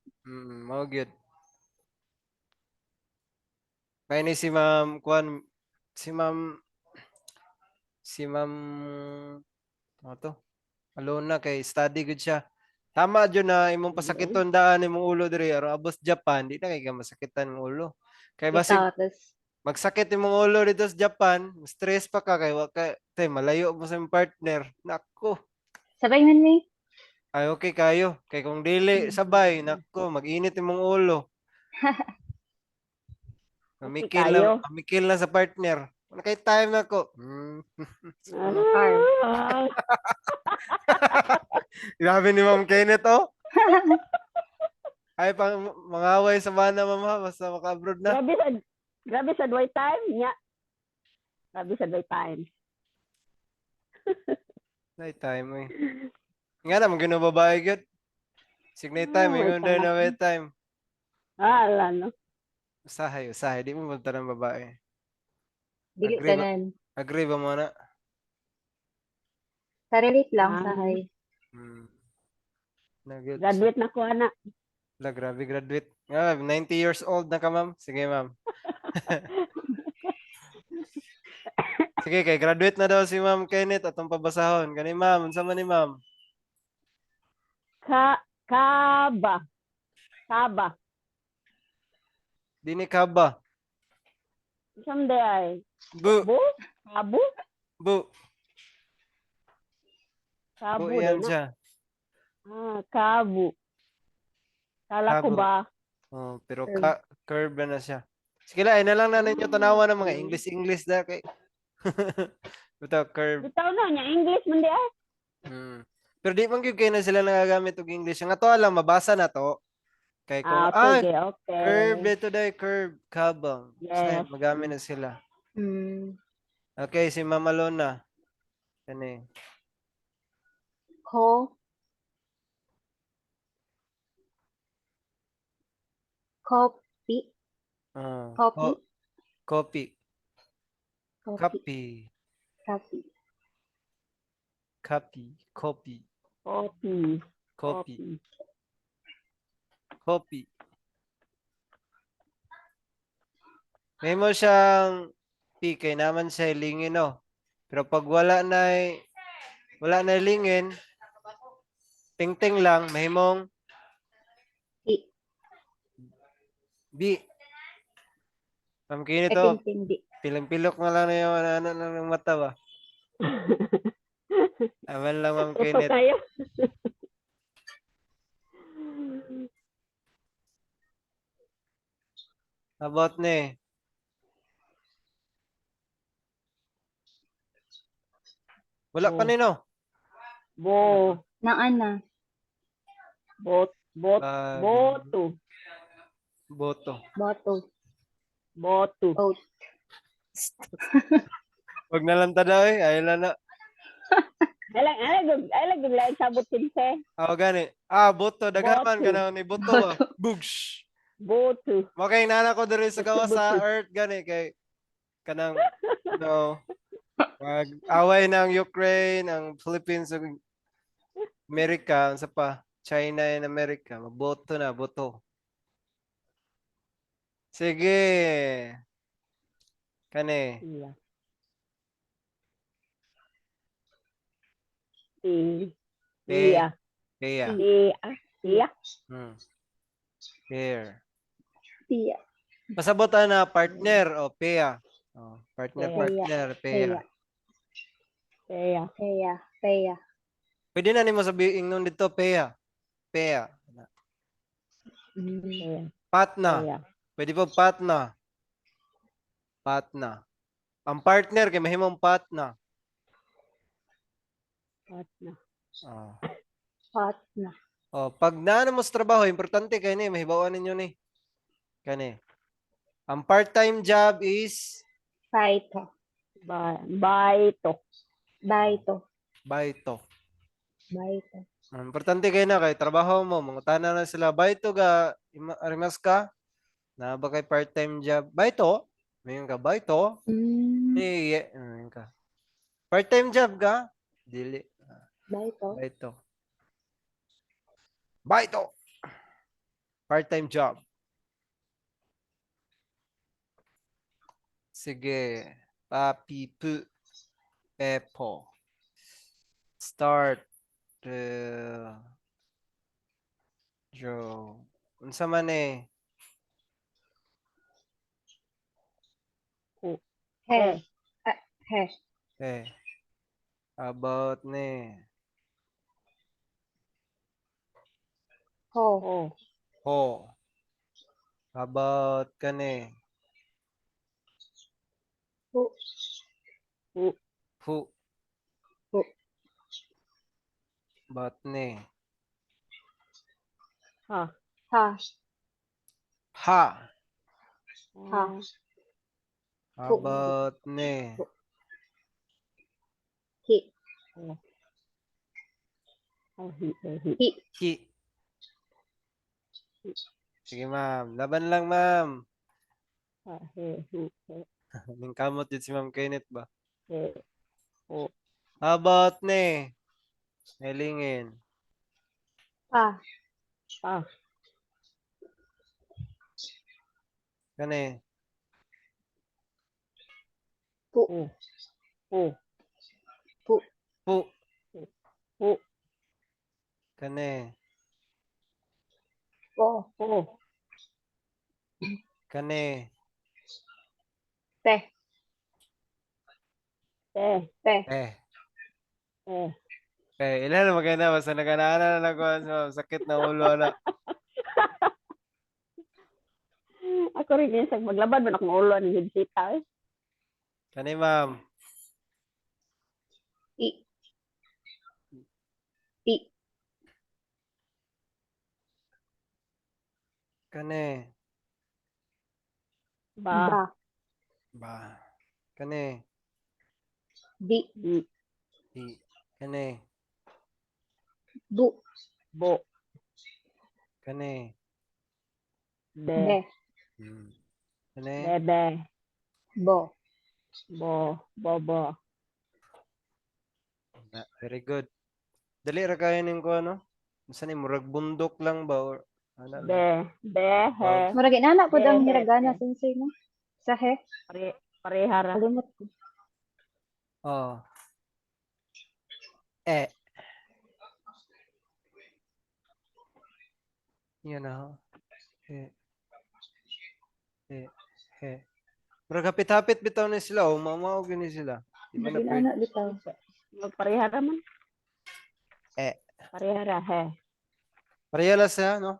Mao gyud. Kaya ni si ma'am kuan si ma'am ano to? Alona kay study gud siya. Tama jud na imong pasakiton daan imong ulo diri aron abot Japan di na kay ka masakitan imong ulo. Kay basig Bitaw, tas magsakit imong ulo dito sa Japan, stress pa ka kay wa ka te malayo mo sa imong partner. Nako. Sabay man ni. Ay, okay kayo. Kay kung dili sabay, nako, mag-init imong ulo. Mamikil kayo. na, mamikil na sa partner. Wala kay time na ko. Ah, Grabe ni Ma'am Kenneth, oh. Ay, pang mangaway sa bana, ma'am, ha? Basta maka-abroad na. Grabe sa dway time nya. Grabe sa dway time. Night time, eh. Nga naman, gino babae, gyud. Sig night time, Ah, ingon wait na na wait time. Ah, ala no. Usahay, usahay. Di mo punta ng babae. Dili Agree ba? tanan. Agree ba mo na? Sa-relate lang Ah. sahay. Nag- Graduate na ko ana. Wala, grabe graduate. Nga, 90 years old na ka, ma'am. Sige, ma'am. Sige, kay graduate na daw si Ma'am Kenneth atong pabasahon. Kani ma'am, unsa man ni ma'am? Ka kaba. Kaba. Dini ka ba? Someday ay Bu, bu kabu bu, kabu bu yan din na. siya. Ah, kabu. Kala ko Kabu. ba? Oh, pero Curve. ka curve na siya. Sige lang, ay na lang na ninyo tanawa ng mga English English da kay. Bitaw curve. Bitaw na nya English man di ay. Pero di man gyud kay na sila nagagamit og English. Ang ato lang mabasa na to. Kay kung Ah, ah, sige, okay. curve dito dahil curve kabang. Yes. Yes. Magamit na sila. Okay, si Mama Lona. Kani. Ko. Copy. Ah, Copy. Copy. Copy. Copy. Copy. Copy. Copy. Copy. Copy. Copy. May mo siyang P kay naman siya lingin no. Pero pag wala na lingin, ting-ting lang mahimong P. B. Ma'am kini Eh, to, ting-ting di. pilang-pilok na lang na yung ano, ano, ng mata ba? Aman lang, Ma'am Uto Kenneth. kayo. About ni. Wala pa Oh. ni no. Bo. Naa na. Bot, bot, Ah, boto. Boto. Boto. Boto. Boat. Wag na lang ta daw eh. Ayaw lang na. Ay lang, lain sabot, sensei. Ako gani. Ah, boto. Daghaman Boto. ka na ni boto ba? Bugs. Boto. Mo kay nana ko diri sa gawas sa Boto. earth gani kay kanang no mag away ng Ukraine, ang Philippines ug Amerika, unsa pa? China and America. Maboto na, boto. Sige. Kani. Iya. Ti. P. Iya. Pea. Iya. Iya. Pair. Pia. Pasabot na partner o pea. Oh, partner, Pea. partner, pea. Pea. Iya. Pea. Pea. Pwede na nimo sabihin nun dito pea. Pea. Iya. Patna. Iya. Pwede po patna. Patna. Ang partner kay mahimong patna. Patna. Oh. Pot na. Oh, pag naano mo sa trabaho, importante kay ni mahibawan ninyo ni. Kani. Ang part-time job is Baito. Ba baito. Baito. baito. Baito. Ang importante kay na kay trabaho mo, mangutana na sila baito ga arimas ka na ba kay part-time job? Baito. Mayon ka baito. Eh, yeah. Mayon ka. Part-time job ka? Dili. Baito. Baito. Baito. Part-time job. Sige. Papi pu pepo. Start. Draw. Unsa man eh? He. Ah, he. Eh. About ni. Ho. Oh. Ho. About kani. Hu. Hu. Hu. Hu. About ni. Ha. Ha. Ha. Ha. About ni. Hi. Oh, hi, eh, hi. Hi. Hi. Sige ma'am, laban lang ma'am. Ha, he, hu, he, Ning kamot jud si Ma'am Kenneth ba? he. About ni. Nailingin. Pa. Pa. Kani. Pu. Pu. Pu. Pu. Pu. Kani. Po. Po. Kani. Pe. Te. Pe. Eh. Eh. Eh, ilan na maganda basta naganaana na lang ko sa sakit na ulo na. Ako rin yun, sa maglabad man akong ulo ng headseta eh. Kani ma'am. I. I. Kani. Ba. Ba. Ba. Kani. Di. Di. Di. Kani. Bu. Bo. Kani. Be. Be. Kani. Bebe. Bo. Bo. Bobo. Na, very good. Dali ra kayo ning ko ano? Unsa ni murag bundok lang ba or ana lang? Be. Be. He. Murag inana pud ang He, he, hiragana he. sensei no. Sa he. Pare, parehara. Kalimot ko. Oh. Eh. Yan na ho. Eh. Eh. Eh. Murag hapit-hapit bitaw ni sila oh, mamao gini sila. Di ba na Murag pwede? inana bitaw. Parehara man. Eh. Parehara. He. Pareha lang siya, no?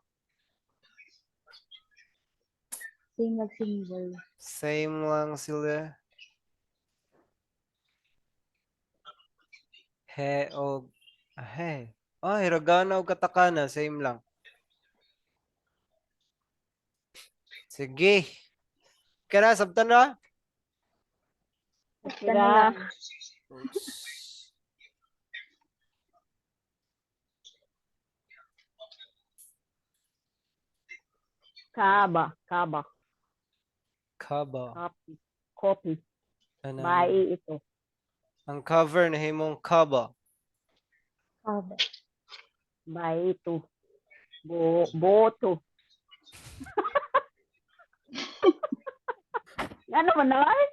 Same mag symbol. Same lang sila. He o ah, he. Ah, hiragana o katakana, same lang. Sige. Kaya sabtan na. Basta na lang. Oops. Kaba, kaba, Kaba. copy, copy. Ano, Bae ito. ang cover na himong kaba. Kaba. Bae ito. Boto. Ano man na ay?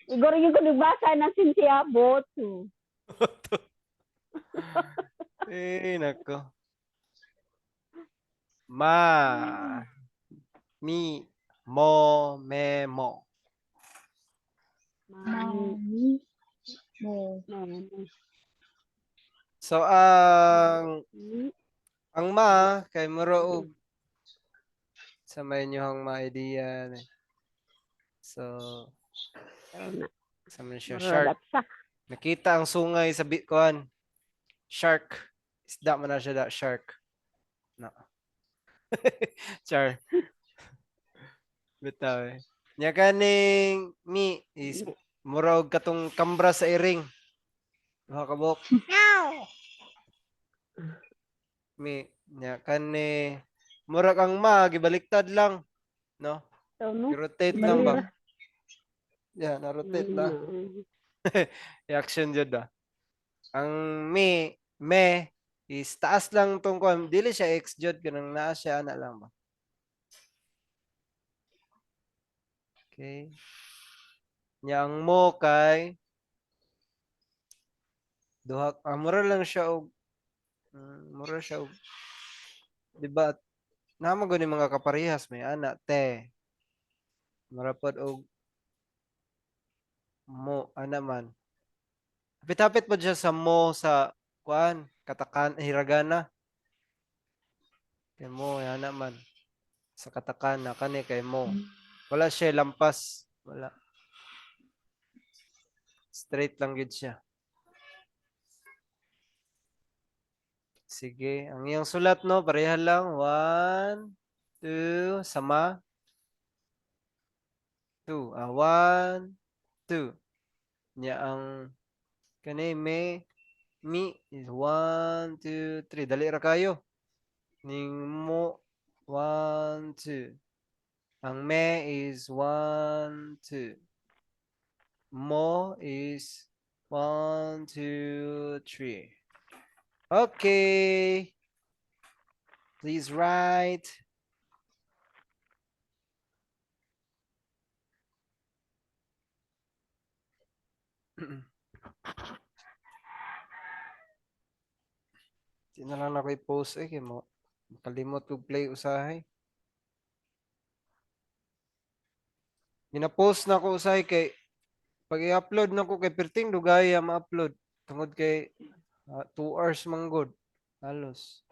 Igor yung ko nagbasa ng Cynthia, boto. Eh, nako. Ma. Mi. Mo. Me. Mo. Mami, Mami. Mo. mami, So, ang mi, ang ma kay mura og sa may inyong mga idea ni. So, na. sa man siya Mura shark. datsa. Nakita ang sungay sa kuan. Shark. Isda man na siya da shark. No. Char. Bitaw eh. Nya kaning mi is mura og katong kambra sa iring. Duha ka buok. Mi nya kani mura kang ma gibaliktad lang, no? So, no? I-rotate lang ba? Yeah, na-rotate na. Mm. Reaction jud ba? Ang mi, me is taas lang tong kuan, dili siya x jud kanang naa siya ana lang ba. Okay. Nya ang mo kay duha ah, mura lang siya og mura siya og di ba naa man gud ni mga kaparehas may ana te. Mura pod og mo ana man. Hapit-hapit po siya sa mo sa kuan, katakan hiragana. Kay mo ana man sa katakana kani kay mo. Wala siya lampas, wala. Straight lang gid siya. Sige, ang iyang sulat no, pareha lang. 1, 2, sama. 2, 1, 2. Nya ang kani me mi is 1, 2, 3. Dali ra kayo. Ning mo 1, 2. Ang me is 1, 2. Mo is 1, 2, 3. Okay. Please write. Di na lang ako i-post eh, kay mo. Makalimot kog play usahay. Gina-post na ko usahay kay pag i-upload na ko kay perting dugay ma-upload tungod kay 2 hours man gud halos.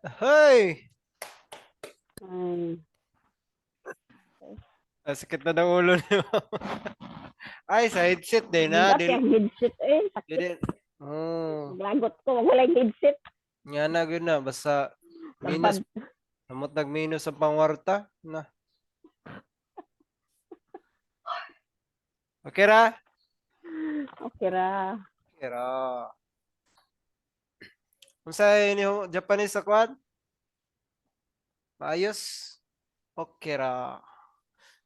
Hey! Ay, Ah, sakit na ng ulo ni Mama. Ay, sa headset din na. Dati ang headset eh. Sakit. Dili. Oh, Maglagot ko. Wala yung headset. nga na gyud na basta minus amot nag minus ang pangwarta na. Okay ra? Okay ra. Okay ra. Unsay ni Japanese sa kwan? Maayos. Okay ra.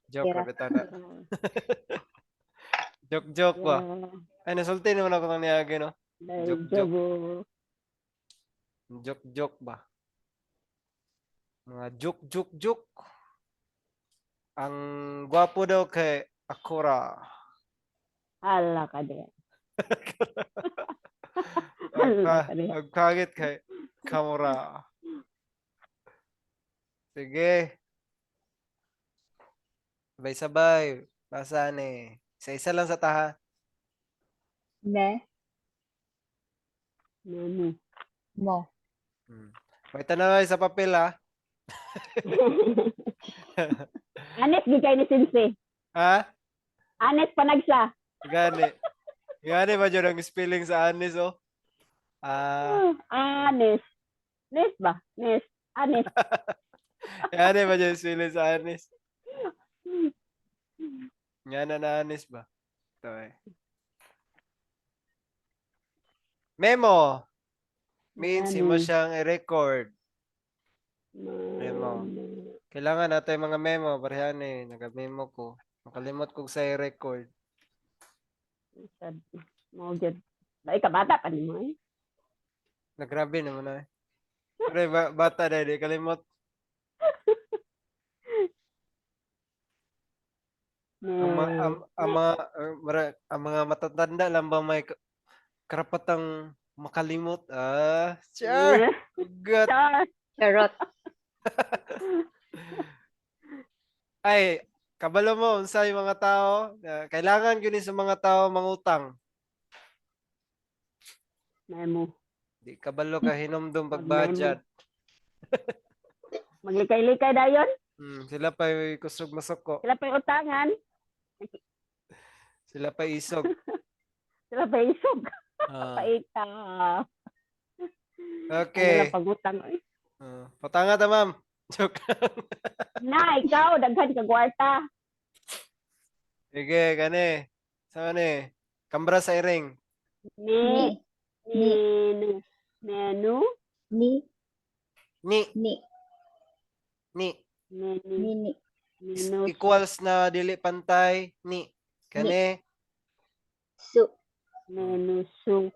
Joke Okay ra ra. bitaw na. Joke joke ba. Ay, nasulti naman ako nang niagi, no? Dahil Joke, joke. jogo. Joke joke ba? Mga joke joke joke. Ang gwapo daw kay Akura. Hala ka din. Ang, Hala pa- ka din. ang pangit kay Kamura. Sige. Sabay-sabay. Basa ni. Isa-isa lang sa taha. Me. Memo. Mo. May tanaway sa papel ha. Anes gid kay ni Sensei. Ha? Anes panagsa. Gani. Gani ba dyan ang spelling sa anis oh? Ah, Anes. Nes ba? Nes. Anes. gani ba dyan ang spelling sa anis? Nga na na anis ba? Ito eh. Memo. Means imo Memo. siyang i-record. Memo. Kailangan natin mga memo. Parehan eh. Naga-memo ko. Makalimot kog sa i-record. Sad. Mo gyud. Dai ka bata pa nimo eh. Nagrabe naman na eh. Pre, bata na di kalimot. Ang, ang mga, ang mga matatanda lang ba may karapatang makalimot? Ah, sure. Good. Char. Charot. Ay, kabalo mo unsay mga tao na kailangan gyud ni sa mga tao mangutang. Memo. Di kabalo ka hinomdom Mag-memo. pag-budget. Maglikay-likay dayon. Sila pa kusog masuko. Sila pa utangan. Sila pa isog. Sila pa isog. Ah, Paita. Ano okay. lang pagutang. Eh. Ah, patanga ta, ma'am. Joke lang. Na, ikaw, daghan ka kwarta. Sige, kani. Sa ni? Kambra sa iring. Ni, Ni. ni, nenu, Ni. Ni, Ni. ni. nenu, Ni. Ni. nenu, Equals na dili pantay ni. Kani. Su. nenu, su,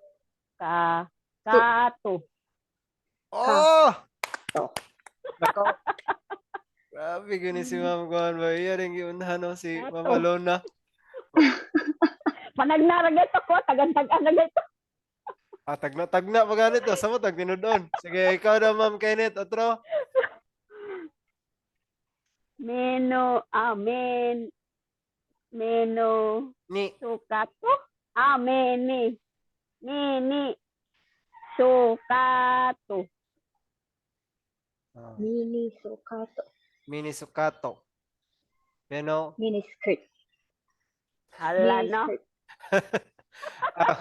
ka, kato. Oh! To. Nako. Grabe gani si Ma'am Guan ba? Iyan ang giunhan no si Ma'am Ato. Alona. Panagnarag ito ko, tagan-tagan na ito. Ah, tagna tagna pa ganito. Sa mo tag tinudon. Sige, ikaw na Ma'am Kenneth otro. Meno, ah, men, meno, Ni. su, kato. Ah, meni, ni, su, kato. Ah, Mini sukato. mini sukato. Meno. Mini skirt. Hala, Mini no? skirt. Ah.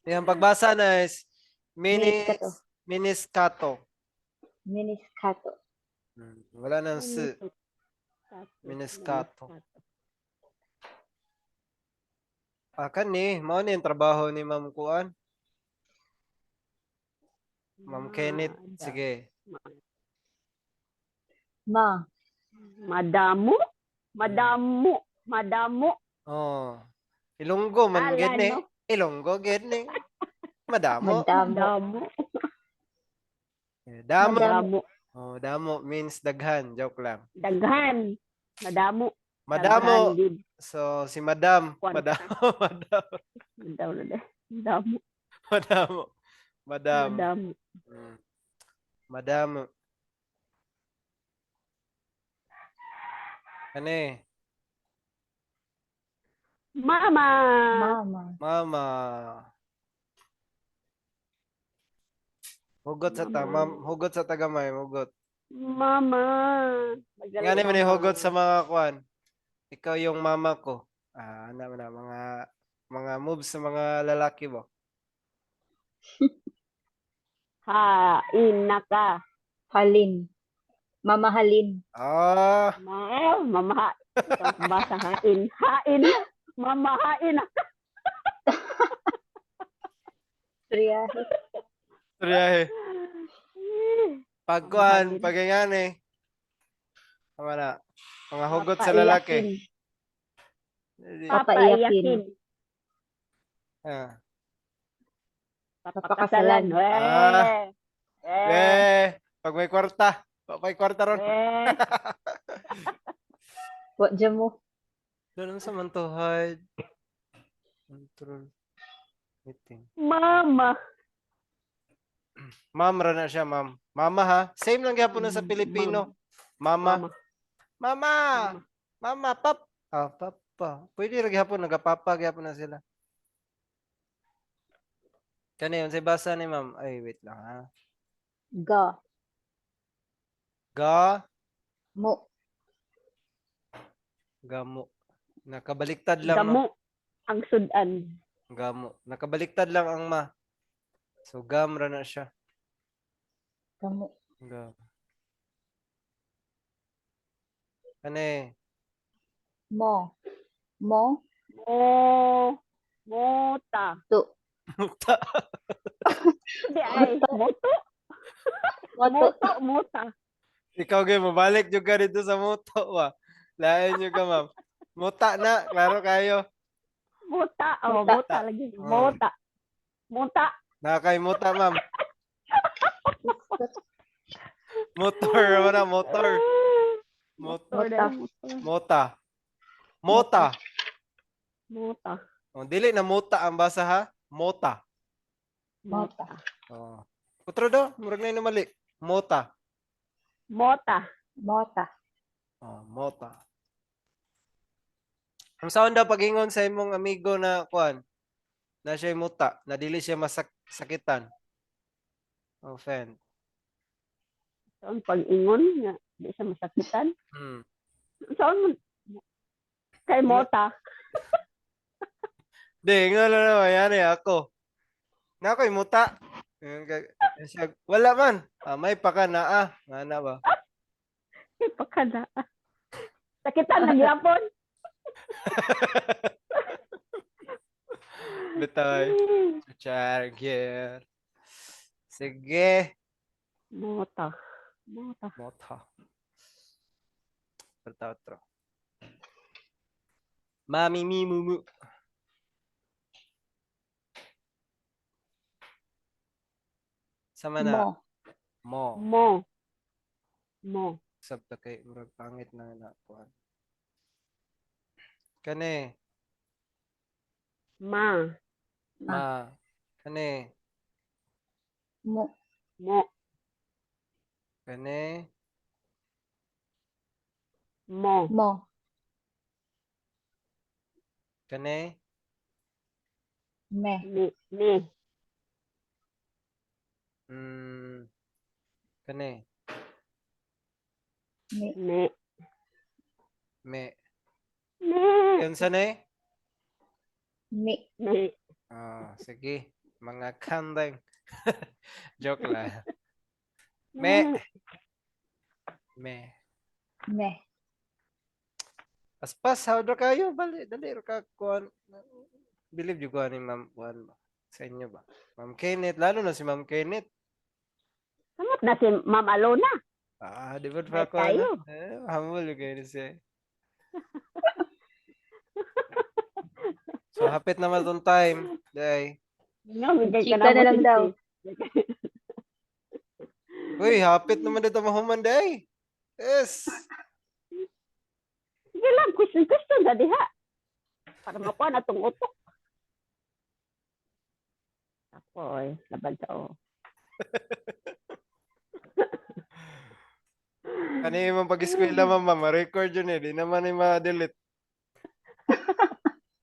Yung pagbasa na is mini Miniskato. miniskato. Mini skato. Wala nang s. Miniskato. Miniskato. Ah, kani, mao ni ang trabaho ni Ma'am Kuan. Ma'am Kenneth, sige. Ma. Madamo? Madamo. Madamo. Oh. Ilonggo man Ala, gid ni. no? Ilonggo gid ni. Madamo. Madamo. Madamo. Eh, damo. Madamo. Oh, damo means daghan, joke lang. Daghan. Madamo. Madamo. Daghan gid. So si Madam, Kwan. Madamo, Madam, Madamo. Madamo. Madamo. Madam. Madamo. Madam. Ano eh? Mama. Mama. Mama. Hugot sa ta, Mama. ma'am, hugot sa tagamay, hugot. Mama. Magdala Ngani man mama. hugot sa mga kuan. Ikaw yung mama ko. Ah, ana man na, mga moves sa mga lalaki ba? Hain na ka. Halin. Mamahalin. Ah, Ma, mama. Ito, basa hain. Hain. Mama hain na. Triyahe. triyahe. Pag kuan, Mamahalin. pag ngani. Tama na. Mga hugot sa lalaki. Papaiyakin. Papaiyakin. Ah. Papakasalan. Papakasalan. Ah. Eh. Eh. Eh, pag may kwarta. Pag may kwarta ron. Eh. Wa dyan mo. Doon sa man to hide. Control. Meeting. Mama. Ma'am ra na siya, ma'am. Mama ha. Same lang gyapon na sa Pilipino. Mama. Mama. Mama. Mama, pap. Ah, papa. Pwede ra gyapon nagapapa gyapon na sila. Kani unsay basa ni ma'am? Ay, wait lang ha. Ga. Ga Mo. gamo. Nakabaliktad lang no. Gamo. Ang sudan. Gamo. Nakabaliktad lang ang ma. So gam ra na siya. Gamo. Gam. Kani Mo. Mo. Mo. Mota. Tu. Muta. Hindi ay. Moto. Moto. Moto. Mota. Ikaw gay mabalik jud ka dito sa moto wa. Lain jud ka ma'am. Muta na, klaro kayo. Mota. Oh, Mota. mota lagi. Mm. Mota. Mota. Na kay muta ma'am. Motor wala motor. Motor. Motor. Mota. Mota. Mota. Mota. Oh, dili na muta ang basa ha. Mota. Mota. Oh. Utro do, murag na yun mali. Mota. Mota. Mota. Oh, mota. Ang sound daw pagingon sa imong amigo na kuan na siya muta, na dili siya masakitan. Offend. Saan pag-ingon nga di siya masakitan. Saan mo kay Mota. Di, nga lang naman, yan eh, ako. Na ako'y muta. Ayun, ayun siya, wala man. Ah, may paka na ah. Nga na ba? Kay pakana. Sakitan na gyapon. Bitay. Charger. Sige. Mota. Mota. Mota. Falta otro. Mami, mi, mu, mu. Sama na. Mo. Mo. Mo. Mo. Sabta kay murag pangit na na kuan. Kani. Ma. Ma. Kani. Mo. Mo. Kani. Mo. Mo. Kani. Me. Ni. Ni. Kani. Mi. Ni. Me. Ni. Yun sa ni? Mi. Ni. Ah, sige. Mga kandeng. Joke lang. Me. Me. Me. Paspas, how do kayo? Bali, dali ra ka kuan. Believe you kuan ni Ma'am kuan ba? Sa inyo ba? Ma'am Kenneth, lalo na si Ma'am Kenneth. Samot na si Ma'am Alona. Ah, di ba pa May kuan? tayo. Eh, humble yung kayo siya. So, hapit naman tong time. Day. Nga, bigay ka Chika na mo, lang daw. Sensei. Uy, hapit naman dito mahuman, day. Yes. Sige lang, question, question na diha. Para makuha na tong utok. Ako eh, laban sa o. Ano yung pag-eskwela, ma'am? Ma-record yun eh. Di naman yung ma-delete.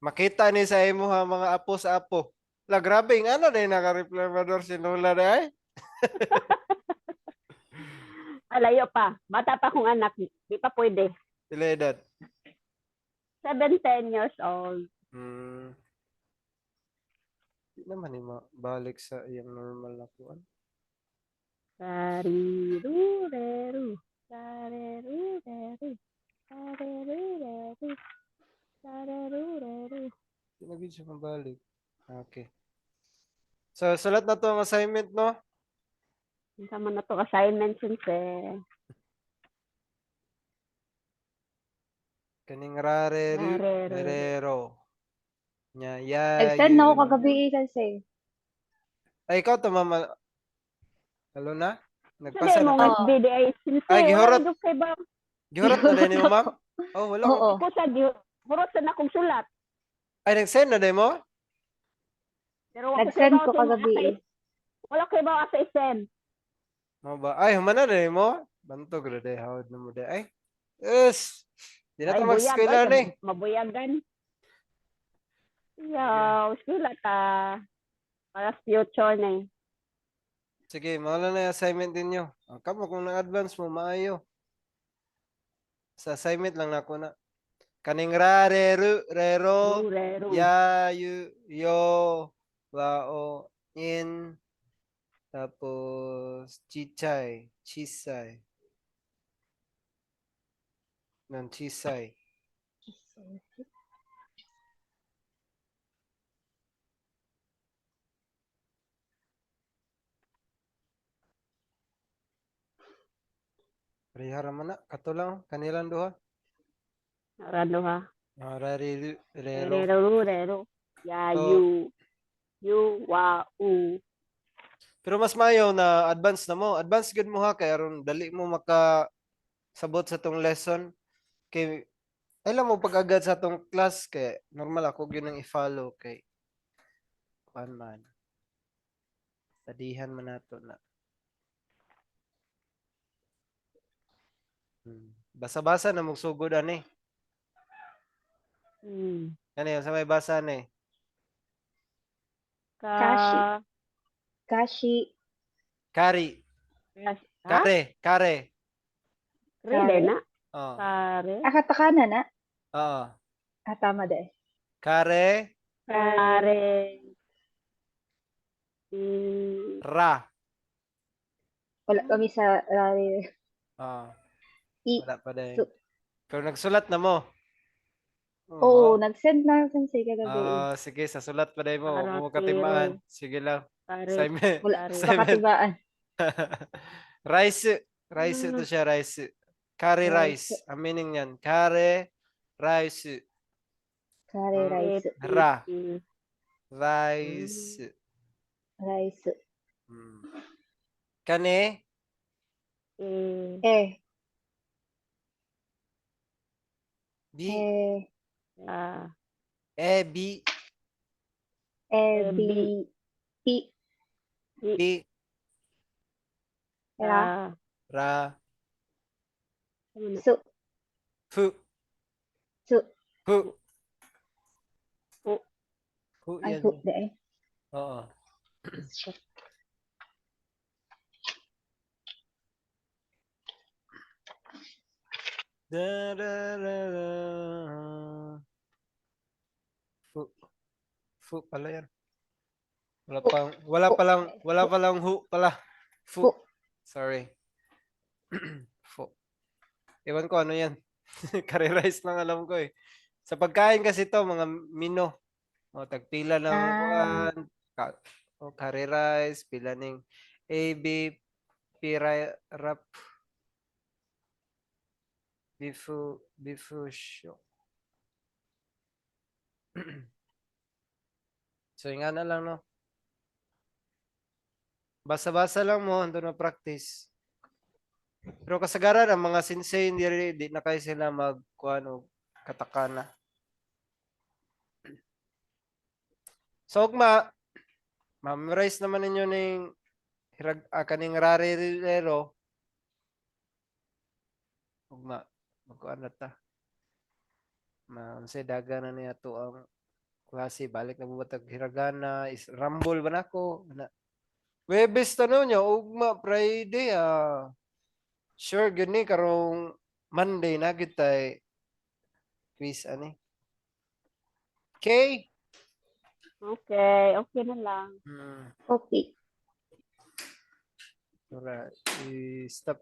Makita ni sa imo ha, mga apo sa apo. La, grabe, yung ano na yung naka-reply ba si Lola na ay? Alayo pa. Bata pa akong anak. Di pa pwede. Pila edad? 7, 10 years old. Di naman ni balik sa iyang normal na kuan. Tarirureru. Tarirureru. Tarirureru. Tarirureru. Di na gid siya mabalik. Okay. So, sulat na to ang assignment, no? Unsa man na to assignment, sensei? Kaning rareru, Rareru. rerero. Nya, ya, Nag-send na ako yu. kagabi eh, sensei. Ay, ikaw to, mama. Halo na? Sabi Nagpasa mo na. nga Oo. BDI, sensei. Ay, Wala gihurot. gyud kay ba? Gihurot na din mo, ma'am? Oh, wala ko. Oo. Ko sa hurot sa nakong sulat. Ay, nag-send na din mo? Pero wala Nag-send kay ko ba kagabi eh. Wala kay ba sa isend. Mo ba? Ay, humana na din mo? Bantog na din. Hawad na mo din. Ay, yes! Di na Ay, ito buyag, mag-eskwela ay, na eh. mabuyagan. Yo, eskwela ta. Para sa future na eh. Sige, mawala na yung assignment ninyo. Ah, kamo kung na-advance mo, maayo. Sa assignment lang nako na. Kaning ra, re, ru, re, ro, Rurero. ya, yu, yo, wa, o, in, tapos, chichay, chisay. Nan, chisay. Pareha ra man na. Kato lang, kanilang duha. Rano ha. Ah, ra, re, ru, re, ro. Rero, rurero. Ya, So, yu. Yu, wa, u. Pero mas maayo na advance na mo. Advance gud mo ha kay aron dali mo maka sabot sa tong lesson. Kay alam mo pag agad sa tong class kay normal ako gyud ang i-follow kay kuan man. Studyhan man nato na. Basa-basa na magsugod ani. Ano yun, sa may basa ni. Ka, Kashi. Kashi. Kari, Ha? kare, kare. Kare na. Oh. Kare. Ah, katakana na. Oo. Ah, tama de. Kare, Kare. Ra. Wala kami sa rari. Oo. I. Wala pa din. Su. Pero nagsulat na mo. Oo, nag-send na sensei kagabi eh. Ah, sige, sa sulat pa din mo. Huwag mo Karatero. katimaan. Sige lang. Kare. Assignment. Wala, Kare. Assignment. pakatibaan. Rice. Rice ito siya, rice. Curry rice. Rice. Ang meaning niyan. Curry rice. Kare rice. Ra. Rice. Rice. Kane, Eh, Eh, B, eh, ah, E, B, eh, Eh, B, P, P, ra, ah, Ra, ano na? su, Fu, su. Fu. Fu. Fu Ay, yan. hu, de eh. Oo. Shit. Da, da, da, da. Fu. Fu pala yan. Wala Fu. pang, wala Fu. palang, wala palang hu pala. Fu. Fu. Sorry. Fu. Ewan ko ano yan. Curry rice lang alam ko eh. Sa pagkain kasi to, mga mino. O, tagpila ng Ah. kuan, ka, o, curry rice, pila ning A, B, P, rap, bifu, bifusyo. So, yung nga na lang, no? Basa-basa lang mo, andun na practice. Pero kasagaran, ang mga sensei, hindi, di na kayo sila magkuhan o katakana. So, ugma, memorize naman ninyo ning hirag, ah, kaning rarirero. Ugma, magkuhan na ta. Maunsay daga na niya to ang klase, balik na bubatag hiragana, is rumble ba nako? Ana. Webes ta, no, nya ugma Friday ah. Sure gyud ni karong Monday na gyud tay quiz ani. Okay? Okay na lang. Okay. Alright, i-stop.